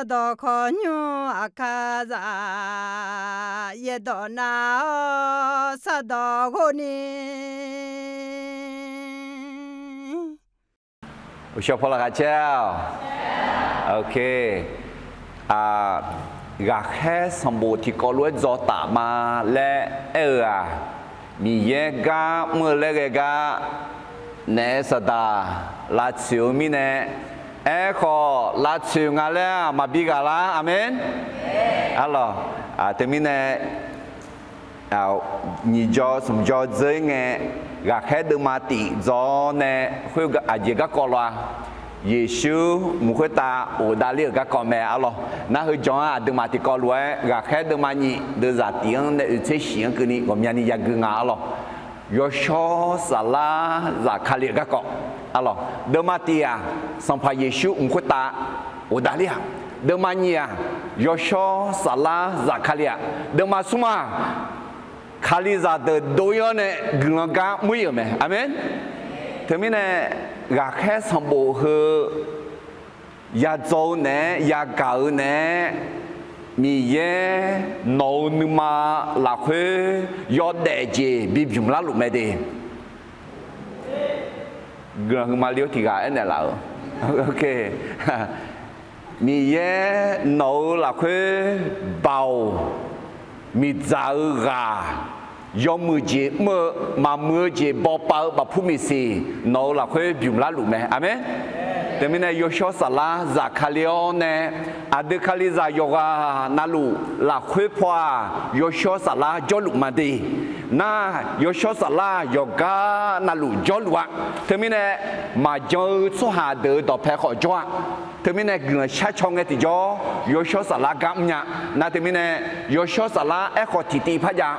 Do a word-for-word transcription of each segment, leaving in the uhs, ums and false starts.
Sardawq khawqnymr aqkar zaf, yaerdawq nav-awr sardawq ghov ni. Uqshawq paw laqkhaq caer-awq. Ok. Ghaqkhaer sanqbof tiqkawv lof-aer dzaw taf ma laer aer-eu-aq, Miqyaer gar mr-eu laer ghae gar naef-aer saqdaq lavtsoeq-eu mirnae, aerkhawf lavtsoeq nga laer-aq maqbi ghaq lar. Aqmeq. Arlawq, teumirnae nyiq jawr smq jawr dzeur-ir ngae, ghaqkhaer deuvma tif dzaw-awr nae khoer aqjeq garkawv lof-a, Yeqsur mq khoertav ghofdav ler-euq garkawv mae. Arlawq, nar heu jan-anr aqduimaf tiqkawv lof-aer ghaqkhaer deuvma nyiq deuvzaq tif-anr nae oeqtser shiq-anr keuvni ghawqmyani yagui nga. Arlawq, Yawshawr Saflar zafkale-euq garkawv. Arlawq, deuvma tif-aq, Sanqpaq Yeqsur mq khoertav ghofdav ler-aq. Deuvma nyiq-aq, Yawshawr Saflar zafkale-aq. Deuvma smr-aq, Kalizaq deuq dov-ir-awr nae guiqlanq gar mr-ir-euq mae. Aqmeq. Teumirnae, ghaqkhaer sanqbof heu yadzaw-eu naeq-aer yagaq-eu naeq-aer, Miqyaer nawq-euq nuima lafkhoer yawdaef jeq bibymq larluf mae de. Guiqlanq huiqma li-awr tiq ghaq aernaeq laf-euq. Miqyaer nawq-euq lafkhoer Baoq, miqdzaq-eu ghaq, yawmuiq jeq mr-eu, maqmuiq-eu jeq bawpav-eu bafpur miqsiq nawq-euq lafkhoer bymq larluf mae. Aqmeq. Teumirnae Yawshawr Saflar zafkale-awr nae, aqdui Kalizaq yawqghaq navluf lafkhoer paw-aq, Yawshawr Saflar jawrluf ma de. Nar, Yawshawr Saflar yawqgar navluf jawrluf-a. Teumirnae maqjan-eu tsawrhaq deuq-euq dawqpae khawf jawr-a. Teumirnae guiqlanq sharcaw ngae tiqjawr Yawshawr Saflar gar mrnya. Nar teumirnae Yawshawr Saflar aerkhawf tiqtiv par jav,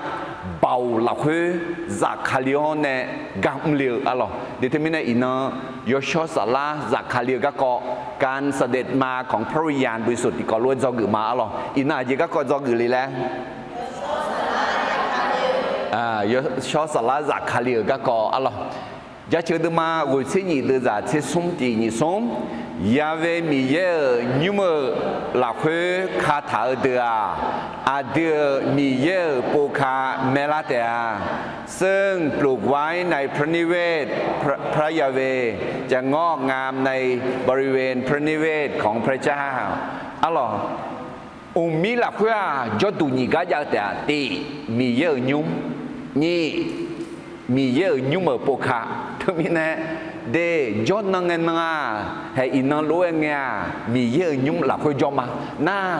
Baoq lafkhoer zafkale-awr nae gar mrle-eu. Arlawq, de teumirnae iqnan Yawshawr Saflar zafkale-eu garkawv การเสด็จมาของพระวิญญาณบริสุทธิ์ tiqkawv lof-aer dzawgeuf ma. Arlawq, iqnan aqjeq garkawv dzawgeuf le laer, Yawshawr Saflar zafkale-euq garkawv. Arlawq, Jaceuq deuvma ghoeq tser nyiq deuvzaq tser smr tiq nyiq smr, Ya'we Miqyaer-euq nymr-euq lafkhoer kataq-eu deuq-aq, aqdui-euq Miqyaer-euq povka maerlar taef-a. ซึ่งปลูกไว้ในพระนิเวศ พระ พระยาเวห์ จะงอกงามในบริเวณพระนิเวศของพระเจ้า Arlawq, mqmir lafkhoer-aq jawrduq nyiq gar jav-eu taef-a. Tiq, Miqyaer-euq nymr. Nyiq, Miqyaer-euq nymr-euq povka. Teumirnae, de, jawrnan ngae nan-aq, haeq iqnan lof-aer ngae-aq, Miqyaer-euq nymr lafkhoer jawr ma. Nar,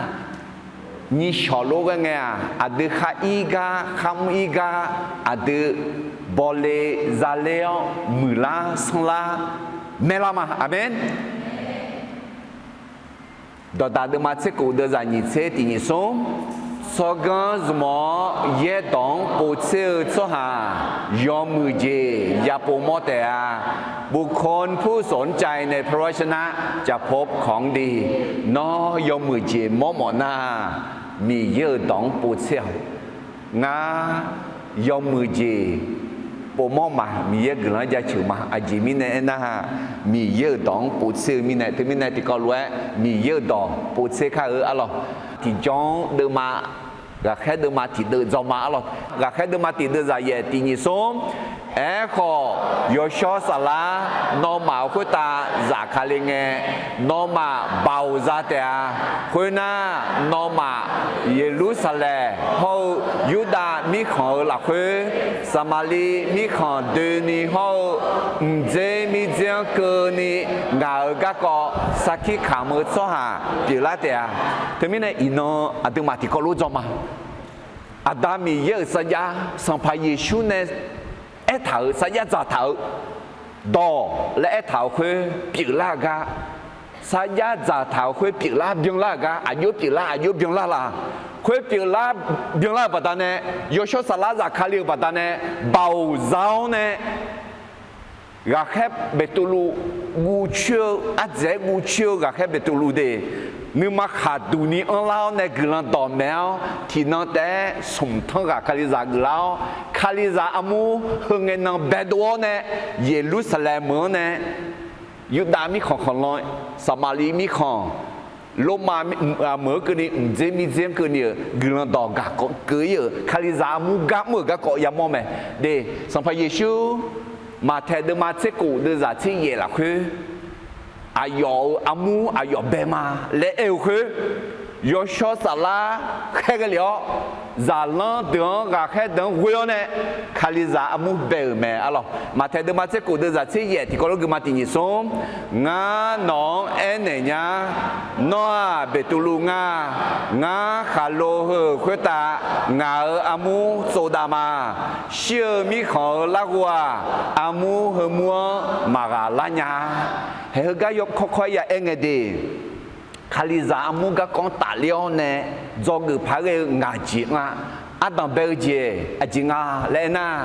nyiq shawq lof-aer ngae-aq, aqdui khar ir gar, khar mr ir gar, aqdui bawle zaler-awr muiqlar sanrlar maerlar ma. Aqmeq. Dawqdaq deuvma tser kof deuvzaq nyiq tser tiq nyiq smr, tsawrganr zmq-awr yaerdawq-anr povtser-eu tsawrhaq yawmuiq jeq ya povmawr taef-a. บุคคลผู้สนใจในพระวจนะจะพบของดี Nawr yawmuiq jeq mawrmawf nar, Miqyaer-euq dawq-anr povtser-awq. Ngar yawmuiq jeq povmawr ma. Miqyaer guiqlanq-anr jaceuq ma. Aqjeq mirnae aernar-aq, Miqyaer-euq dawq-anr povtser-eu mirnae, teumirnae tiqkawv lof-aer Miqyaer-euq dawq povtser kar-eu. Arlawq, tiqjawr-anr deuvma, ghaqkhaer deuvma tiqdeuv dzawma. Arlawq, ghaqkhaer deuvma tiqdeuv zaqyaef tiq nyiq smr, Aerkhawf, Yawshawr Saflar nawmaf-euq khoertav zafkale ngae, nawmaf baoq za taef-a. Khoernar, nawmaf Yeqlursaqlaeq hawr-eu Yurdav mirkhanq-euq lafkhoer, Saqmaqliv mirkhanq doeni hawr-eu mqdzer mirdzer-anr keuvni ngaq-euq garkawv sarkir kamq-eu tsawrhaq pyeuflar taef-a. Teumirnae iqnan aqduimaf tiqkawv lof dzawma. Aqda Miqyaer-euq sarjax Sanqpaq Yeqsur nae aertaq-euq sarjax dzaqtaq-eu dawq laer aertaq-euq khoer pyeuflar-eu gar, sarjax dzaqtaq-euq khoer pyeuflar byanlar-euq gar, aqjox pyeuflar aqjox byanlar la? Khoer pyeuflar byanlar-euq baqdanae, Yawshawr Saflar zafkale-euq baqdanae, baoq za-awr nae ghaqkhaer Beqtuvluv guvcoer-eu, ardzaeq-aer guvcoer-eu ghaqkhaer Beqtuvluv de, nuima khaqduq ni anrlar-awr nae guiqlanq dawqmaeq-awr, tiqnan taef-aer smq tanr ghaq Kalizaq geuflar-awr, Kalizaq armur heu ngae nan baedov-awr nae, Yeqlursaqlaeq meuq-anr nae, Yurdav mirkhanq khanqlan, Saqmaqliv mirkhanq, Lormav meuq-anr keuvni mqdzer mirdzer-anr keuvni-euq guiqlanq dawq gaq keuv-ir-euq Kalizaq armur gar mr-euq garkawv yamawr mae. De, Sanqpaq Yeqsur Maqtaeq deuvma tser khof deuvzaq tser yaef lafkhoer, aqyawf-euq armur aqyawf bae ma laer aer-eu khoer, yawshawr saflar khaerghae lef-awr, zaqlanr deuq-anr ghaqkhaer deuq-anr ghoe-awr nae, Kalizaq armur bae-euq mae. Arlawq, Maqtaeq deuvma tser khof deuvzaq tser yaef tiqkawv lof geufma tiq nyiq smr, Ngar nawq-anr aernaeq nya, nawr-aq Beqtuvluv nga. Ngar khaqlo heu-euq khoertav ngaq-euq armur tsovdav ma. Shir-eu mirkhanq-euq larghov-aq, armur heumur-anr maqghaq lar nya. Haeq heugar yawkawr kawr-aer ya aer ngae de, Kalizaq armur garkawv-anr tafler-awr nae dzawgeuf paq-aer ghae-eu ngaq jeq nga. Ardanq bae-eu jeq aqjeq nga laer aernar,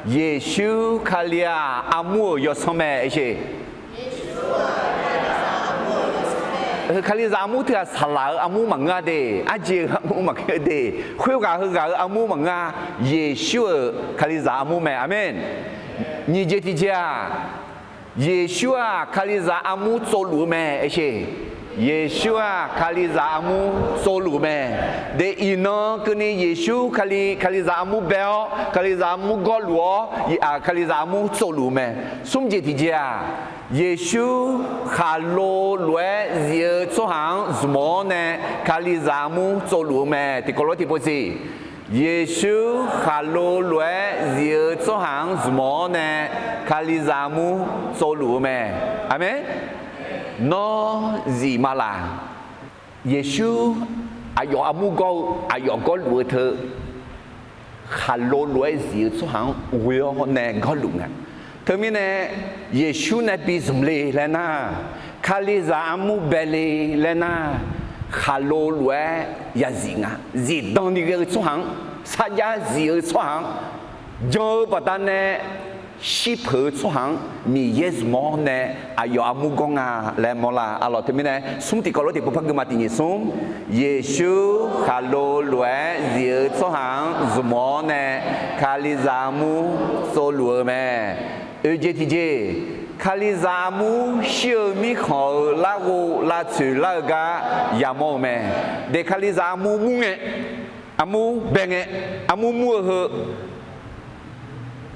Yeqsur Kali-aq armur-euq yawsanr mae. Aersheq, Kalizaq armur teughaq saqlaq-euq armur maqngeur-a de, arjeq-eu armur maqngeur de, khoerghaq heughaq-euq armur maqngeur-a. Yeqsur-euq Kalizaq armur mae. Aqmeq. Nyiq jeq tiq jeq-aq, Yeqsur-aq Kalizaq armur tsovluf-eu mae. Aersheq, Yeqsur-aq Kalizaq armur tsovluf-eu mae. De, iqnan keuvni Yeqsur Kali, Kalizaq armur bae-awr, Kalizaq armur gawrluf-awr, Kalizaq armur tsovluf-eu mae. Smr jeq tiq jeq-aq, Yeqsur khaqlo lof-aer zif-eu tsawrhaq-anr zmq-awr nae Kalizaq armur tsovluf-eu mae. Tiqkawv lof tiqpov siq. Yeqsur khaqlo lof-aer zif-eu tsawrhaq-anr zmq-awr nae Kalizaq armur tsovluf-eu mae. Aqmeq. Nawr zif ma laq? Yeqsur aqyawf armur gawr-eu, aqyawf gawrluf-eu teu khaqlo lof-aer zif-eu tsawrhaq-anr ghoe-awr nae gawrluf nga. Teumirnae Yeqsur nae bi zmq le laer nar, Kalizaq armur bae le laer nar, khaqlo lof-aer yazif nga. Zifdan ni ghae-eu tsawrhaq-anr, sarjax zif-eu tsawrhaq-anr, jan-eu baqdanae shir peuq-eu tsawrhaq-anr Miqyaer zmq-awr nae aqyawf armur gawr nga laer mawrlar. Arlawq, teumirnae smr tiqkawv lof tiqpov par geufma tiq nyiq smr, Yeqsur khaqlo lof-aer zif-eu tsawrhaq-anr zmq-awr nae Kalizaq armur tsovluf-eu mae. Oeq jeq tiq jeq, Kalizaq armur shir-eu mirkhanq-euq larghov lavtsoeq lar-eu gar yamawr-eu mae. De, Kalizaq armur mur ngae, armur bae ngae, armur mur-eu heu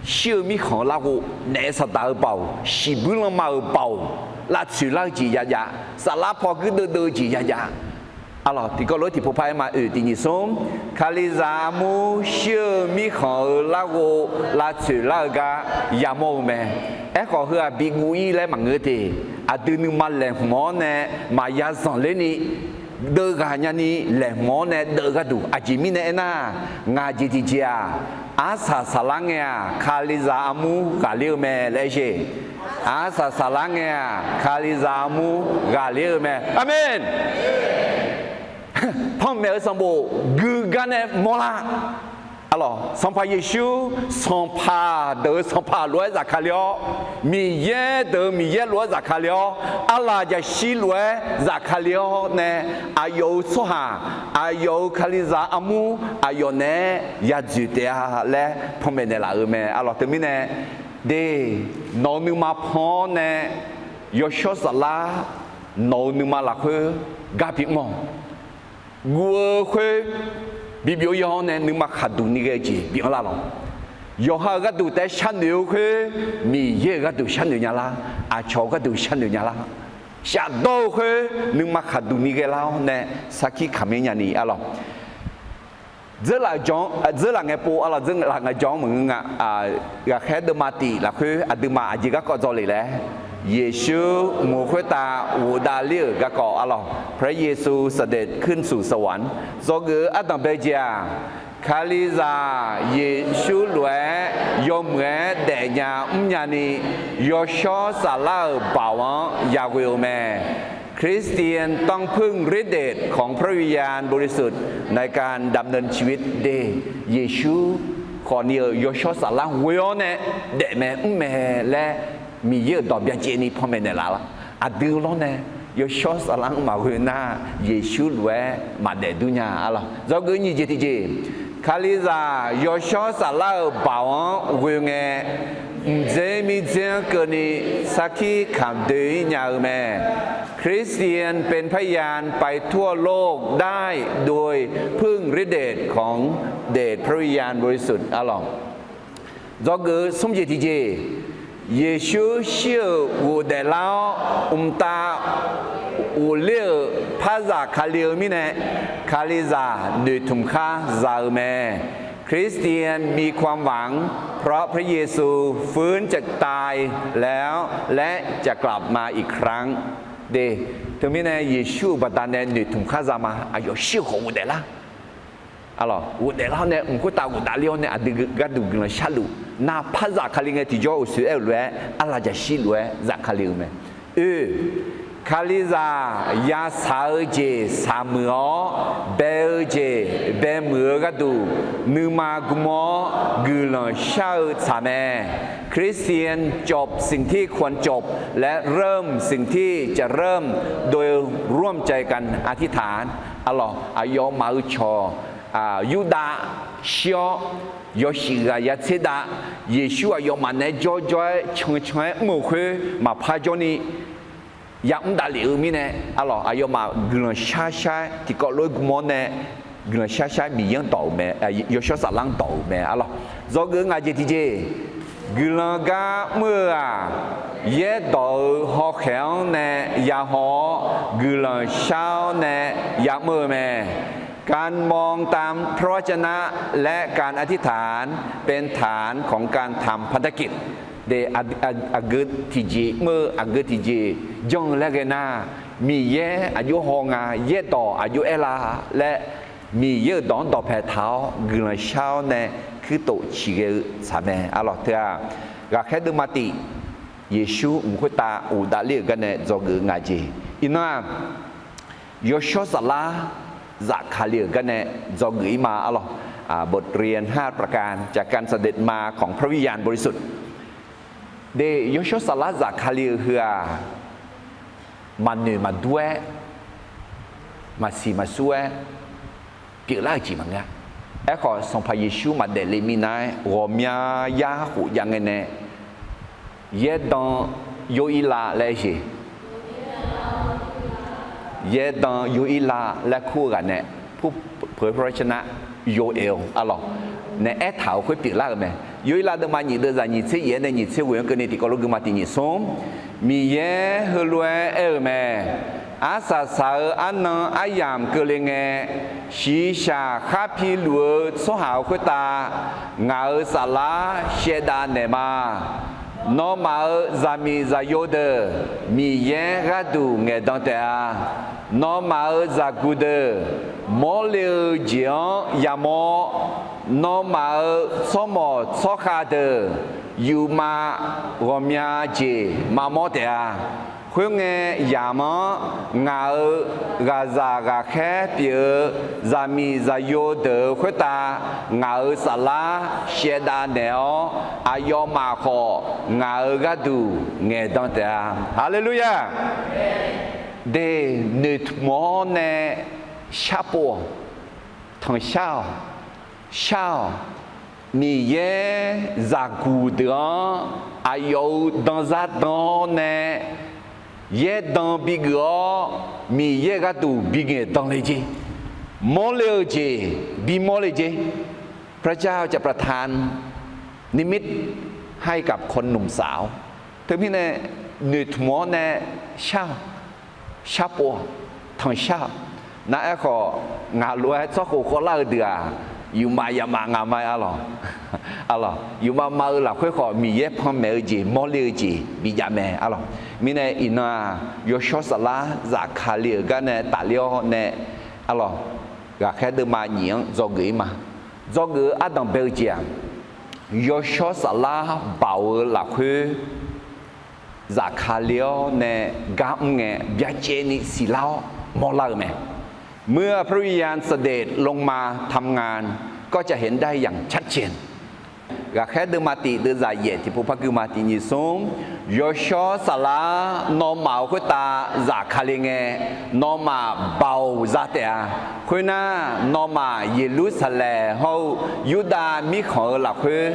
shir-eu mirkhanq-eu larghov, naef saqdaq-eu baoq, shiqbuir lanma-euq baoq, lavtsoeq lar-eu jeq yajav, saflar paw guirdeuv deuv-eu jeq yajav. Arlawq, tiqkawv lof-aer tiqpov par-aer ma. Oeq tiq nyiq smr, Kalizaq armur shir-eu mirkhanq-euq larghov lavtsoeq lar-eu gar yamawr-eu mae. Aerkhawf heu-aq biguv-ir laer maqngeur te. Aqdui nuima laeqhmq-awr nae maqya zanqler ni, deuvghaq nyani laeqhmq-awr nae deuv-eu gharduq. Aqjeq mirnae aernar, ngaq jeq tiqjeq-aq, arsaq saflar ngae-aq Kalizaq armur ghaqler-eu mae laer aersheq. Arsaq saflar ngae-aq Kalizaq armur ghaqler-eu mae. Aqmeq. Panmaeq-eu sanqbof guigar nae mawrlar. Arlawq, Sanqpaq Yeqsur, sanqpaq deuq-euq Sanqpaq lof-aer zafkale-awr, Miqyaer deuq-euq Miqyaer lof-aer zafkale-awr, arlaq jaqshir lof-aer zafkale-awr nae, aqyawf-euq tsawrhaq, aqyawf-euq Kalizaq armur aqyawf naeq-aer yadzoeq taef-a laer panmaeq naeqlaf-euq mae. Arlawq, teumirnae de, nawq-euq nuima pan-awr nae yawshawr saflar nawq-euq nuima lafkhoer gar bimr-awq. Guv-eu khoer bibyov-ir-awr nae nuima khaqduq ni ghae-eu jeq bimr lar lawq. Yawqha-euq gharduq taef-aer sharnoeq-eu khoer, Miqyaer-euq gharduq sharnoeq nya lar. Aqcawq-euq gharduq sharnoeq nya lar. Shafdawr-eu khoer nuima khaqduq ni ghae lar-awr nae sarkir kaqmir nyani. Arlawq, dzeurlaf ngae pov, arlawq, dzeurlaf ngae jawr-anr maqngeur nga. Ghaqkhaer deuvma tif lafkhoer aqduimaf aqjeq garkawv dzawle laer, Yeqsur mq-eu khoertav ghofdav ler-euq garkawv. Arlawq, พระเยซูเสด็จขึ้นสู่สวรรค์ dzawgeuf-eu ardanq bae jeq-aq, Kalizaq Yeqsur lof-aer yawmuiq-aer daefnya mrnya ni, yawshawr saflar-euq baoq-anr yaghoe-eu mae. คริสเตียนต้องพึ่งฤทธิ์เดชของพระวิญญาณบริสุทธิ์ในการดำเนินชีวิต de, Yeqsur khawfni-euq yawshawr saflar ghoe-awr nae daef mae mr mae laer Miqyaer-euq dawq byacaevni panmaeq naeqlaf lar. Aqdui lawr nae yawshawr saflar-anr maqghoe nar, Yeqsur lof-aer maqdaef dur nya. Arlawq, dzawgeuf nyiq jeq tiqjeq, Kalizaq yawshawr saflar-euq baoq-anr ghoe ngae, Mqdzer mirdzer-anr keuvni sarkir kamq doe-ir nya-eu mae. คริสเตียนเป็นพยานไปทั่วโลกได้โดยพึ่งฤทธิ์เดชของเดชพระวิญญาณบริสุทธิ์ arlawq. Dzawgeuf smr jeq tiqjeq, Yeqsur shir-euq ghofdaef lar-awr, mqtav ghofler-euq parzaq Kali-eu mirnae, Kalizaq noeqtmq khar za-eu mae. คริสเตียนมีความหวังเพราะพระเยซูฟื้นจากตายแล้วและจะกลับมาอีกครั้ง De, teumirnae Yeqsur-euq baqdanae noeqtmq khar za ma. Aqyawf shir-eu khawf ghofdaef lar Arlawq, ghofdaef lar-awr nae mq khoertav ghofdaef ler-awr nae aqdui gharduq guiqlanq sharluf nar, parzaq Kali ngae tiqjawr uqsoeq aer-euq lof-aer arlaqjaq shir lof-aer zaf Kali-eu mae. Oe, Kalizaq yashaq-eu jeq shaqmuiq-awr, bae-eu jeq baemuiq-eu gharduq, nuima gm-awr guiqlanq shar-eu tsaq mae. คริสเตียนจบสิ่งที่ควรจบ และเริ่มสิ่งที่จะเริ่ม โดยร่วมใจกันอธิษฐาน Arlawq, aqyawfmaf-euq cawq Yurdav shir-awr, yawshuif ghaq ya tser dav, Yeqsur aqyawfmaf naeq-aer jawrjawr-aer cancan-aer mr-euq khoer maqpar jawrni yamr dav lef-eu mirnae, arlawq, aqyawfmaf guiqlanq sharshar-aer tiqkawv lof-aer gm-awr nae guiqlanq sharshar Miqyaer-anr dawq-euq mae, Yawshawr Saflar-anr dawq-euq mae, arlawq. Dzawgeuf-eu ngaq jeq tiqjeq, guiqlanq gar mr-eu-aq, yaerdawq-euq hawkhaeq-anr nae yahaw-awr, guiqlanq shar-awr nae yamr-eu mae. การมองตามพระวจนะและการอธิษฐานเป็นฐานของการทำพันธกิจ De, aqgeu tiqjeq mr-eu, aqgeu tiqjeq janr-eu laer ghae nar, Miqyaer aqjox haw nga, yaerdawq aqjox aer la laer, Miqyaer-euq dawq-anr dawqpae taq-awr guiqlanq shar-awr nae kuirtof ciqghae-eu tsaq mae, arlawq. Teu-aq, ghaqkhaer deuvma tif, Yeqsur mq khoertav ghofdav ler-euq garnae dzawgeuf-eu ngaq jeq. Iqnan-aq, Yawshawr Saflar zafkale-euq garnae dzawgeuf-ir ma, arlawq. บทเรียนห้าประการจากการเสด็จมาของพระวิญญาณบริสุทธิ์ De, Yawshawr Saflar zafkale-eu heu-aq, maqnoeq maqdur-aer, maqsiq maqsur-aer pyeuflar-euq jeq maqngeur-a. Aerkhawf, Sanqpaq Yeqsur maqdaef le minav-aer ghawqmya yar khof jav ngae nae, yaerdan Yorhirlav laer jeq, yaerdan Yorhirlav laer kur-eu ghaq nae, pur peuq-eu พระวจนะ Yoel, arlawq, nae aertaq-euq khoer pyeuflar-euq mae. Yorhirlav deuvma nyiq deuvzaq nyiq tser yaef-aer nae nyiq tser ghoeq-anr keuvni tiqkawv lof guima tiq nyiq smr, Miqyaer heulof-aer aer-eu mae. Arsaq saq-eu arnan aryamq keuvle ngae, shiqshaq khar piluf-eu tsawrhaq-euq khoertav ngaq-euq saflar shaevdav naeq ma. Nawmaf-euq zaqmiq zaqyo deuq Miqyaer gharduq ngaeqdan taef-a. Nawmaf-euq zaqguq deuq mawrle-eu jeq-anr yamawr-awr, nawmaf-euq tsawrmawq tsawrkhav deuq yufmav ghawqmya jeq maqmawr taef-a. Khoerngae, yamq-anr ngaq-euq ghaqzaq ghaqkhaer pyeuf-eu zaqmiq zaqyo deuq-euq khoertav ngaq-euq saflar shaevdav naeq-awr, aqyawfmaf khawf ngaq-euq gharduq ngaeqdan taef-a. Haleluya! De, noeqtmq-awr nae sharpov-awq, tanqshar-awq, shar-awq. Miqyaer zaqguq deuq-anr aqyawf-euq danzar dan-awr nae yaerdan bigeuf-awr, Miqyaer gharduq bingaeq danle jer. Mawrle-eu jeq bimawr le jer. พระเจ้าจะประทานนิมิตให้กับคนหนุ่มสาว Teumirnae, noeqtmq-awr nae shar-awq, sharpov-awq, tanqshar-awq. Nar aerkhawf, ngaq lof-aer tsawrkhof khawvlar-eu deuq-aq, yufmav yamaf ngaq ma-aer, arlawq. Arlawq, yufmav ma-eu lafkhoer khawf, Miqyaer panmaeq-eu jeq, mawrle-eu jeq bijav mae, arlawq. Mirnae iqnan-aq, Yawshawr Saflar zafkale-euq gar nae tafler-awr nae, arlawq, ghaqkhaer deuvma nyiq-anr dzawgeuf-ir ma. Dzawgeuf-eu ardanq bae-eu jeq-aq, Yawshawr Saflar baoq-eu lafkhoer zafkale-awr nae gar mr ngae, byacaevni siqlar-awr mawrlar-euq mae. เมื่อพระวิญญาณเสด็จลงมาทำงาน ก็จะเห็นได้อย่างชัดเจน Ghaqkhaer deuvma tif deuvzaq yaef tiqpov par guima tiq nyiq smr, Yawshawr Saflar nawmaf-euq khoertav zafkale ngae, nawmaf baoq za taef-a. Khoernar, nawmaf Yeqlursaqlaeq hawr-eu Yurdav mirkhanq-euq lafkhoer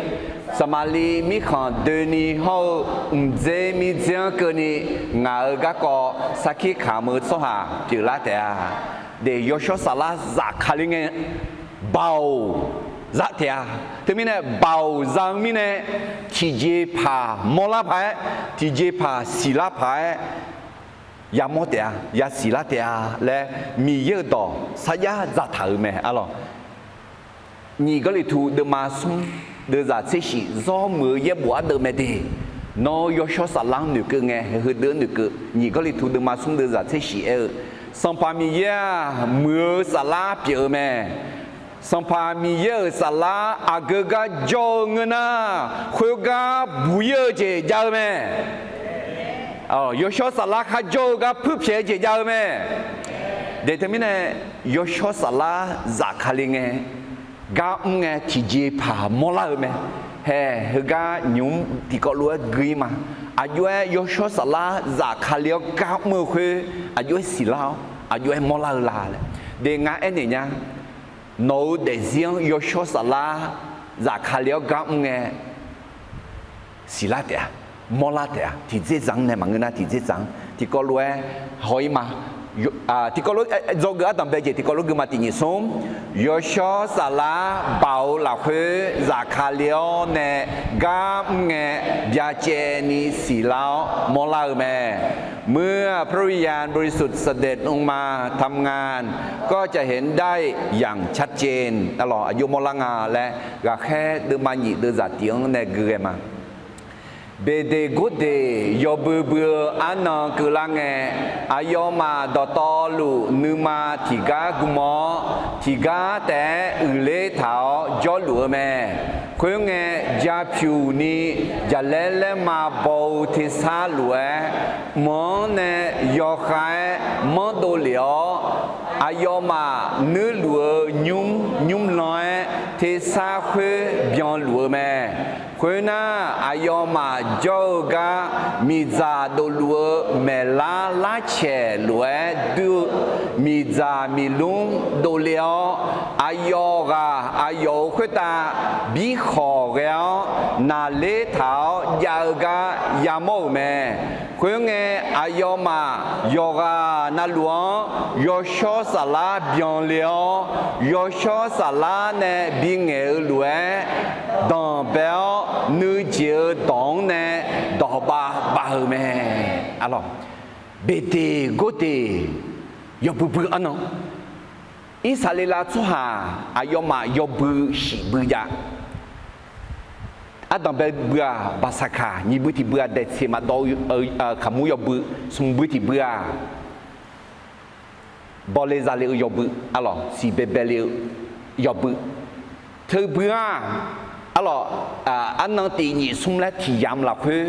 Saqmaqliv mirkhanq doeni hawr-eu mqdzer mirdzer-anr keuvni ngaq-euq garkawv sarkir kamq-eu tsawrhaq pyeuflar taef-a. Deq, Yawshawr Saflar zafkale ngae, baoq za taef-a. Teumirnae baoq za-eu mirnae, tiqjeqpaq mawrlar paq-aer, tiqjeqpaq siqlar paq-aer yamawr taef-a, yasiqlar taef-a laer Miqyaer-euq dawq sarjax dzaqtaq-euq mae arlawq. Nyiq Gawrliqtu deuvma smr deuvzaq tser shif zawr muiq-eu yaerbof ardeuv mae de. Nawr Yawshawr Saflar-anr noeqkeuv ngae, heudeuv-anr noeqkeuv. Nyiq Gawrliqtu deuvma smr deuvzaq tser shif aer-eu, Sanqpaq Miqyaer-aq, muiq-eu Saflar pyeuf-eu mae. Sanqpaq Miqyaer-euq Saflar aqgeu gar jawr-eu ngeur nar, khoergar buq-ir-eu jeq jav-eu mae. Yawshawr Saflar kharjawr-eu gar puirpyaeq-eu jeq jav-eu mae. Deq, teumirnae Yawshawr Saflar zafkale ngae, gar mr ngae tiqjeqpaq mawrlar-eu mae. Hae, heugar nymq-mr tiqkawv lof-aer gui-ir ma. Aqjox-aer Yawshawr Saflar zafkale-awr gar mr-eu khoer, aqjox-aer siqlar-awr aqjox-aer mawrlar-eu la laer, deq, ngar aernaeq nya. Nawq-euq daefzir-anr Yawshawr Saflar zafkale-awr gar mr ngae, siqlar taef-a, mawrlar taef-a. Tiqdzerdzaq-anr nae maqngeur nar, tiqdzerdzaq-anr tiqkawv lof-aer haw-ir ma. Tiqkawv lof-aer dzawgeuf ardanqbae jeq tiqkawv lof gui ma. Tiq nyiq smr, Yawshawr Saflar baoq-eu lafkhoer zafkale-awr nae gar mr ngae, byacaevni siqlar-awr mawrlar-eu mae. เมื่อพระวิญญาณบริสุทธิ์เสด็จลงมาทำงาน ก็จะเห็นได้อย่างชัดเจน arlawq, aqjox mawrlar nga laer Ghaqkhaer deuvma nyiq deuvzaq tiq-anr nae gui ghae ma. Beqdeqgordeq yawbui bui-eu arnan keuvlar ngae, aqyawfmaf dawqtawvluf nuima tiqgar gm-awr, tiqgar taef-aer uiqler taq-awr jawrluf-eu mae. Khoerngae, japyuq ni jaqlaer laerma baw-eu tersar lof-aer, mq-anr nae yawkhav-aer manrdov lef-awr, aqyawfmaf nuirluf-eu nymr nymrlan-aer tersar khoer byanluf-eu mae. Khoernar, aqyawfmaf jawr-eu gar miqdzaq dofluf-eu maeqlar larcaeq lof-aer dur-eu miqdzaq miqlmr dovle-awr, aqyawf ghaq aqyawf-euq khoertav birkhawq ghae-awr, naqler taq-awr jav-eu gar yamawr-euq mae. Khoerngae, aqyawfmaf yawqghaq navluf-anr Yawshawr Saflar byanle-awr, Yawshawr Saflar nae bingaeq-eu lof-aer danqbae-awr, nuijeq-eu dawq-anr nae dawqbav bav-eu mae. Arlawq, beqdeqgordeq yawbui bui-eu arnan, Irsaqleqlav tsawrhaq aqyawfmaf yawbui shif bui jav. Ardanqbae bui-aq, Baqsaqkaq, nyiq bui tiq bui-aq, daeqtseq maqdawv-eu kaqmur yawbui, smq bui tiq bui-aq, Bawle zale-eu yawbui, arlawq, siqbae baele-eu yawbui. Teu bui-aq, arlawq, arnan tiq nyiq smr laer tiq yamq lafkhoer,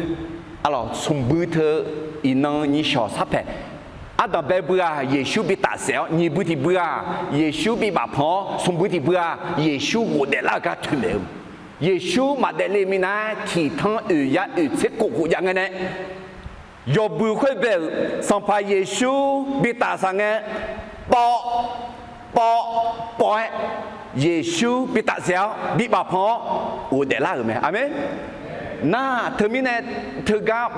arlawq, smq bui teu iqnan nyiq shawq sarpaeq. Ardanqbae bui-aq, Yeqsur bi tafsaef-awr, nyiq bui tiq bui-aq, Yeqsur bi bafpanq-awr, smq bui tiq bui-aq, Yeqsur ghofdaef lar-eu gar toeqmaeq-eu. Yeqsur maqdaef le minav-aer tiqtanq oeq ya oeq tser khof khof jav ngae nae, yawbui khoer bae-euq Sanqpaq Yeqsur bi tafsaf ngae, pawv, pawv, pawv-aer Yeqsur bi tafsaef-awr bi bafpanq-awr ghofdaef lar-euq mae. Aqmeq. Nar teumirnae teugar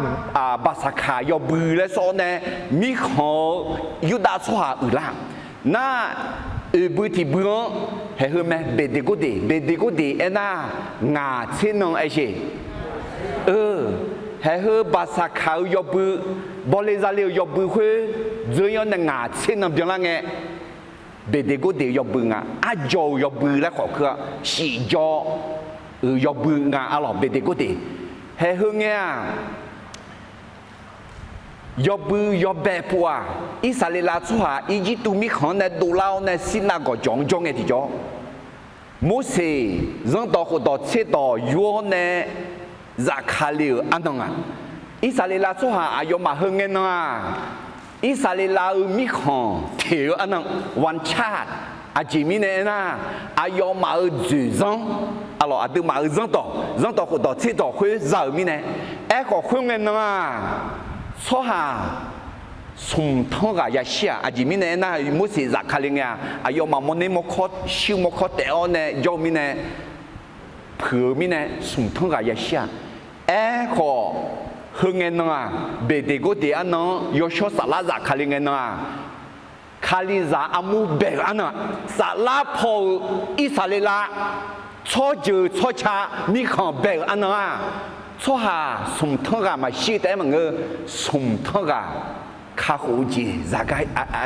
Baqsaqkaq yawbui laer sawr-awr nae mirkhanq-eu Yurdav tsawrhaq uiqlar. Nar, oeq bui tiq bui-anr haeq heu mae, Beqdeqgordeq. Beqdeqgordeq aernar, ngaq tser nan aer sheq. Haeq heu Baqsaqkaq-eu yawbui, Bawle zale-euq yawbui khoer dzeur-anr nae ngaq tser nan byanlar ngae, Beqdeqgordeq-eu yawbui nga. Arjaw-euq yawbui laer khawf keuv-a, shifjaw-euq yawbui nga arlawq, Beqdeqgordeq. Haeq heu ngae-aq, yawbui yawbae pov-aq, Irsaqleqlav tsawrhaq Irjirtuv mirkhanq-anr nae dovlar-awr nae Sirnav gawqjawq-anr jawr ngae tiqjawr, Morseq zanrdawq khofdawq tserdawq yur-awr nae zafkale-euq arnan-aq, Irsaqleqlav tsawrhaq aqyawfmaf heu ngae nan-aq, Irsaqleqlav-euq mirkhanq teq-eu arnan, วันชาติ, aqjeq mirnae aernar, aqyawfmaf-euq dzoeqzanr, arlawq, aqduimaf-euq zanrdawq, zanrdawq khofdawq tserdawq khoer za-euq mirnae. Aerkhawf khoerngae nan-aq, tsawrhaq smq tanr ghaq yashir-aq, aqjeq mirnae aernar, Morseq zafkale ngae-aq, aqyawfmaf mawrner mawrkawr shuir mawrkawr taef-awr nae jawr-eu mirnae, puiq-eu mirnae smq tanr ghaq yashir-aq. Aerkhawf, heu ngae nan-aq, Beqdeqgordeq arnan-anr yawshawr saflar zafkale ngae nan-aq, Kalizaq armur bae-euq arnan, saflar paw-eu Irsaqleqlav tsawrjeuq tsawrca mirkhanq bae-euq arnan-aq, tsawrhaq smq tanr ghaq maqshir taef-aer maqngeur, smq tanr ghaq kakhof-eu jeq zaqgar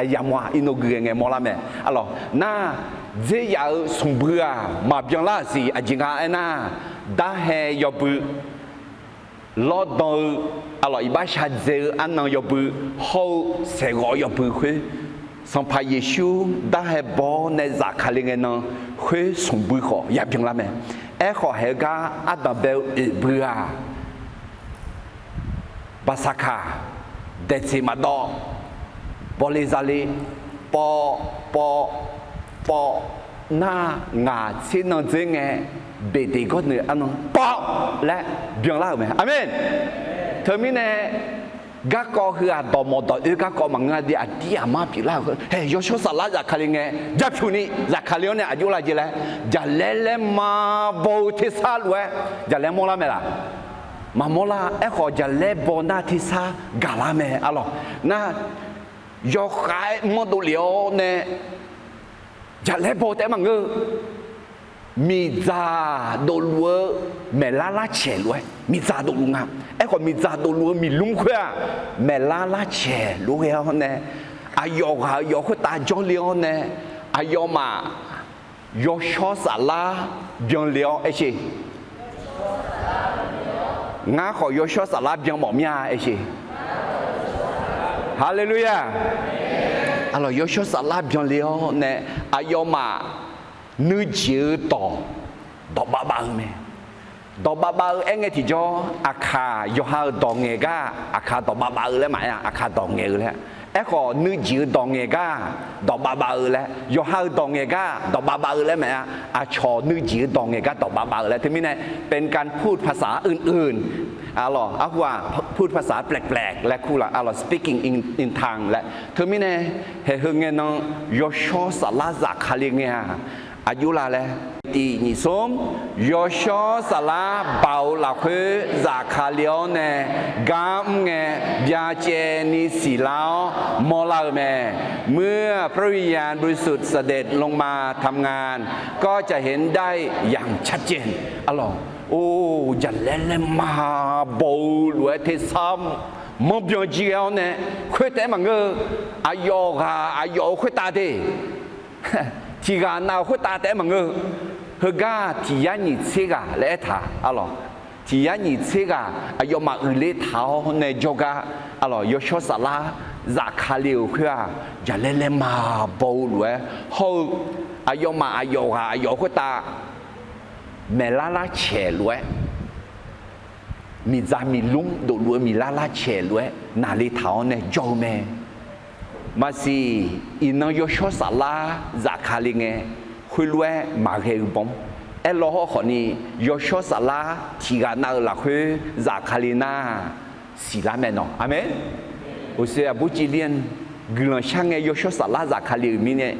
yamawr-a. Iqnan guiqghae ngae mawrlar mae. Arlawq nar, dzeryaf-euq smq bui-aq maqbyan lar-euq siq aqjeq nga aernar, darhae yawbui lawrdan-eu, arlawq iqbax shardzae-eu arnan yawbui hawr-eu saeqghawv yawbui khoer, Sanqpaq Yeqsur darhae baw-awr nae zafkale ngae nan khoer smq bui khawf yabyan lar mae. Aerkhawf haeq-eu gar ardanq bae-eu oeq bui-aq, baqsaqkaq, daeqtseq maqdawv, bawle zale, pawv, pawv, pawv, nar ngaq tser nan dzer ngae, Beqdeqgordeq arnan pawv laer byanlar-euq mae. Aqmeq. Teumirnae garkawv heu-aq dawqmawf dawq oe garkawv maqngeur-a de, aqdir aqmar pyeuflar-euq hae yawshawr saflar zafkale ngae, japyuq ni zafkale-awr nae aqjox lar jeq laer, jaqlaer laer ma baw-eu tersar lof-aer jaqlaer mawrlar mae laq? Maqmawr lar. Aerkhawf jaqlaer baw nar tersar gaqlar mae. Arlawq nar, yawkhav-aer manr dovlef-awr nae jaqlaer baw taef-aer maqngeur, miqdzaq dofluf-eu maeqlar larcaeq lof-aer miqdzaq dofluf nga. Aerkhawf miqdzaq dofluf-eu miqlmr khoer-aq, maeqlar larcaeq lof-aer ghae-awr nae, aqyawf ghaq-euq yawf khoertav jawrle-awr nae, aqyawfmaf yawshawr saflar byanle-awr aershe. Ngar khawf yawshawr saflar byan mawf mir-a aershe. Haleluya! Arlawq yawshawr saflar byanle-awr nae, aqyawfmaf nuijeq-eu dawq, dawq bavbav-eu mae. Dawq bavbav-eu aerngae tiqjawr, aqkaq yawqha-euq dawq ngaeq gar, aqkaq dawq bavbav-eu laer maqaer-a, aqkaq dawq ngaeq-eu laer. Aerkhawf nuijeq-eu dawq ngaeq gar, dawq bavbav-eu laer, yawqha-euq dawq ngaeq gar dawq bavbav-eu laer maqaer-a, aqcawq nuijeq-eu dawq ngaeq gar dawq bavbav-eu laer. Teumirnae เป็นการพูดภาษาอื่นๆ arlawq arhu-aq พูดภาษาแปลกๆ laer kur laf arlawq speaking in in tongue laer. Teumirnae haeq heu ngae nan yawshawr saflar zafkale ngae-aq, aqjox lar laer tiq nyiq smr, yawshawr saflar baoq-eu lafkhoer zafkale-awr nae gar mr ngae byacaevni siqlar-awr mawrlar-eu mae. เมื่อพระวิญญาณบริสุทธิ์เสด็จลงมาทำงาน ก็จะเห็นได้อย่างชัดเจน arlawq. Or, jaqlaer laer ma baw-eu lof-aer tersar manr byan jir ghae-awr nae, khoer taef-aer maqngeur-eu, aqyawf ghaq aqyawf-euq khoertav de, tiq ghaq nav-euq khoertav taef-aer maqngeur-eu, heugar tiq yar nyiq tser ghaq laer aertaq arlawq. Tiq yar nyiq tser ghaq aqyawfmaf uiqler taq-awr nae jawrgar arlawq yawshawr saflar zafkale-euq khoer-aq, jaqlaer laer ma baw-eu lof-aer hawr-eu, aqyawfmaf aqyawf ghaq aqyawf khoertav maeqlar larcaeq lof-aer, miqdzaq miqlmr dofluf-eu miqlar larcaeq lof-aer naqle taq-awr nae jawr-eu mae. Maqsiq, iqnan yawshawr saflar zafkale ngae, khoerlof-aer maqghae-eu bawr. Aerlawr hawrkhawf ni, yawshawr saflar tiq ghaq nav-eu lafkhoer zafkale nar, siqlar mae nawq. Aqmeq. Uqshoe aqbur civler-anr guiqlanq shar ngae yawshawr saflar zafkale-euq mirnae,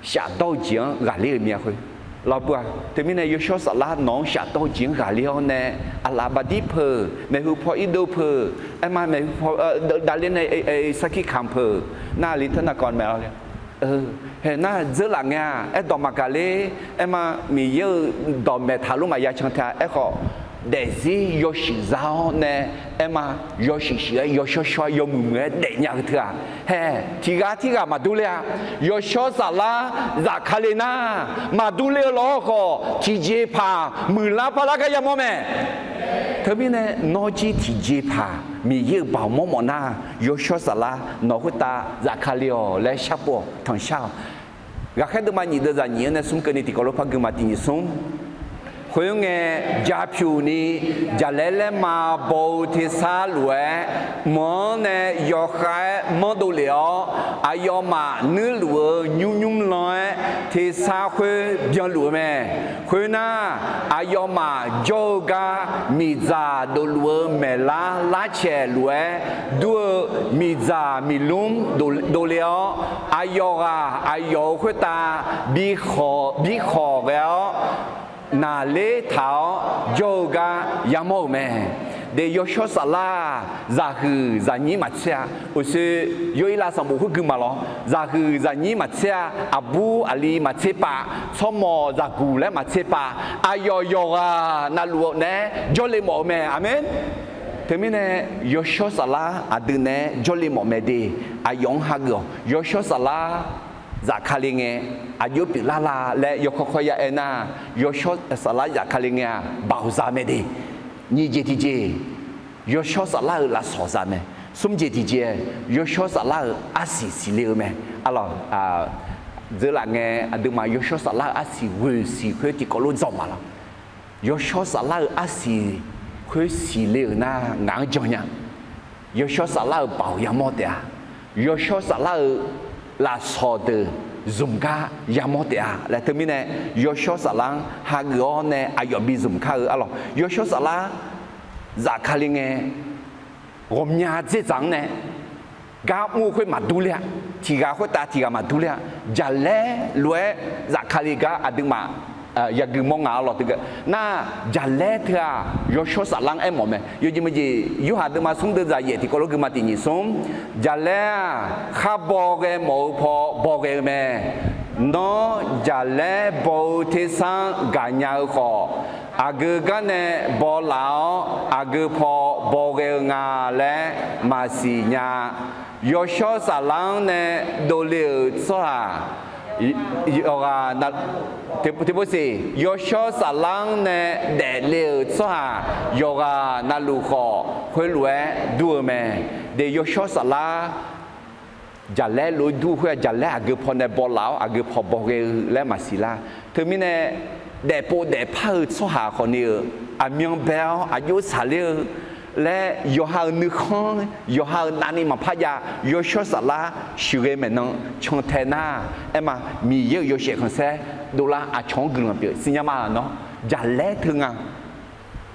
shafdawr-eu jeq-anr ghaqler-euq mir-a khoer. Lawrbur-aq, teumirnae yawshawr saflar nawq-anr shafdawr-eu jeq-anr ghaqler-awr nae, aqlaf baqdir peuq, maeqhu paw irdov peuq, aerma maeqhu paw davler nae sarkir kamq peuq, nar aqli teu navkawv maeq-awr le. Hae nar dzeurlaf ngae-aq, aerdawq maqgaq ler, aerma Miqyaer-euq dawq maeqtaq lor maqya can ta-a. Aerkhawf, daefzir yawshuif za-awr nae, aerma yawshuif shuif-aer yawshawr shawr-aer yawmuiq muiq-aer daefnya-eu teu-aq, hae tiq ghaq tirghaq maqdur ler-a. Yawshawr saflar zafkale nar, maqdur ler-eu lawr khawf tiqjeqpaq muiqlar parlar gar yamawr mae. Teumirnae nawr jir tiqjeqpaq Miqyaer-euq baoq mawrmawf nar, yawshawr saflar nawq khoertav zafkale-awq laer sharpov-awq, tanqshar-awq. Ghaqkhaer deuvma nyiq deuv zaq nyiq-anr nae smr keuvni tiqkawv lof par gui ma. Tiq nyiq smr. Khoerngae, japyuq ni jaqlaer laer ma baw-eu tersar lof-aer, mq-anr nae yawkhav-aer manrdov lef-awr, aqyawfmaf nuirluf-eu nymr nymr lan-aer tersar khoer byanluf-eu mae. Khoernar, aqyawfmaf jawr-eu gar miqdzaq dofluf-eu maeqlar larcaeq lof-aer dur-eu miqdzaq miqlmr dovle-awr, aqyawf ghaq aqyawf-euq khoertav bi khawq ghae-awr, naqler taq-awr jawr-eu gar yamawr-euq mae. De, yawshawr saflar-aq, zaqhuiq zaqnyir maqtser-a. Uqshoe, yaw-ir lav sanqbof khoergui maqlawr, zaqhuiq zaqnyir maqtser-a. Aqbur aqli maqtser pav, tsawrmawq zaqguq laer maqtser pav, aqyawf yawqghaq navluf-awr naeq-aer jawrle mawf-eu mae. Aqmeq. Teumirnae, yawshawr saflar aqdui naeq-aer jawrle mawf mae de. Aqyawf-anr hageuf-awq. Yawshawr saflar zafkale ngae, aqjox pyeuflar la laer yawkawr kawr ya aernar, yawshawr saflar zafkale ngae-aq, baoq za mae de. Nyiq jeq tiqjeq, yawshawr saflar-euq lafsawq za mae. Smr jeq tiqjeq, yawshawr saflar-euq arsiq siqle-eu mae. Arlawq, dzeurlaf ngae aqduimaf yawshawr saflar-euq arsiq ghoeq siq khoer tiqkawv lof dzawq maqlawr. Yawshawr saflar-euq arsiq khoer siqle-euq nar ngaq-anr jan nya. Yawshawr saflar-euq baoq yamawr taef-a. Yawshawr saflar-euq lafsawq deuq zmq gar yamawr taef-a laer. Teumirnae, yawshawr saflar-anr hageuf-awr nae aqyawf bi zmq kar-eu arlawq. Yawshawr saflar zafkale ngae, ghawqmya dzerdzaq-anr nae gar mr-eu khoer maqdur ler-a. Tiq ghaq khoertav tiq ghaq maqdur ler-a. Jaqlaer lof-aer zafkale gar aqduimaf yagui mawr nga arlawq. Teugar nar, jaqlaer teu-aq yawshawr saflar-anr aermawf mae. Yawjeq meujeq Yorhaq deuvma smr deuv zaqyaef tiqkawv lof gui ma tiq nyiq smr, jaqlaer-aq khar baw ghae mawf-eu paw baw ghae-eu mae. Nawr jaqlaer baw-eu tersar-anr gaqnya-eu khawf, aqgeu gar nae baw laf-awr aqgeu paw baw ghae-eu nga laer maqsiq nya. Yawshawr saflar-anr nae dovle-euq tsawrhaq yawqghaq, tiqpov siq, yawshawr saflar-anr nae daefle-euq tsawrhaq yawqghaq navluf khawf, khoerlof-aer dur-eu mae. De, yawshawr saflar jaqlaer lof-aer dur khoer-aq, jaqlaer aqgeu paw nae baw laf-awr aqgeu paw baw ghae-eu laer maqsiq lar. Teumirnae, daefpov daefpar-eu tsawrhaq khawfni-euq aqmyan bae-awr aqjox saqler-eu laer yawqha-euq nuikhanr, yawqha-euq navni maqpar jav. Yawshawr saflar sheuqghae maeqnan cantae nar, aerma, Miqyaer-euq yawshaef khanqsaer dovlar aqcawq-anr guiqlanq pyeuf siqnya ma nawr. Jaqlaer teu nga.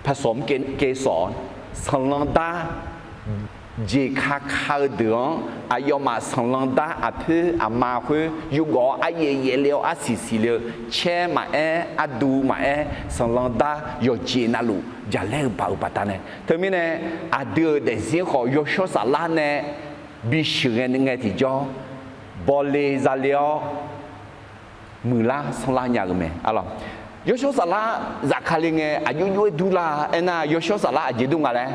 Paqsawq mr kae sawq-awr, sanqlanq dar jeqka ka-eu deuq-anr aqyawfmaf sanqlanq dar aqpoer aqma khoer yurgawv-awr aryaef yaef le-awr arsiq siqle-eu, caer maqaer, arduq maqaer, sanqlanq dar yawqjeq navluf jaqlaer-eu baoq-euq baqdanae. Teumirnae, aqdui-euq daefzir khawf yawshawr saflar nae bisheuq ngae ngae tiqjawr, bawle zale-awr muiqlar sanrlar nya-euq mae arlawq. Yawshawr saflar zafkale ngae aqjox jox-aer durlar aernar, yawshawr saflar aqjeq dur nga laer,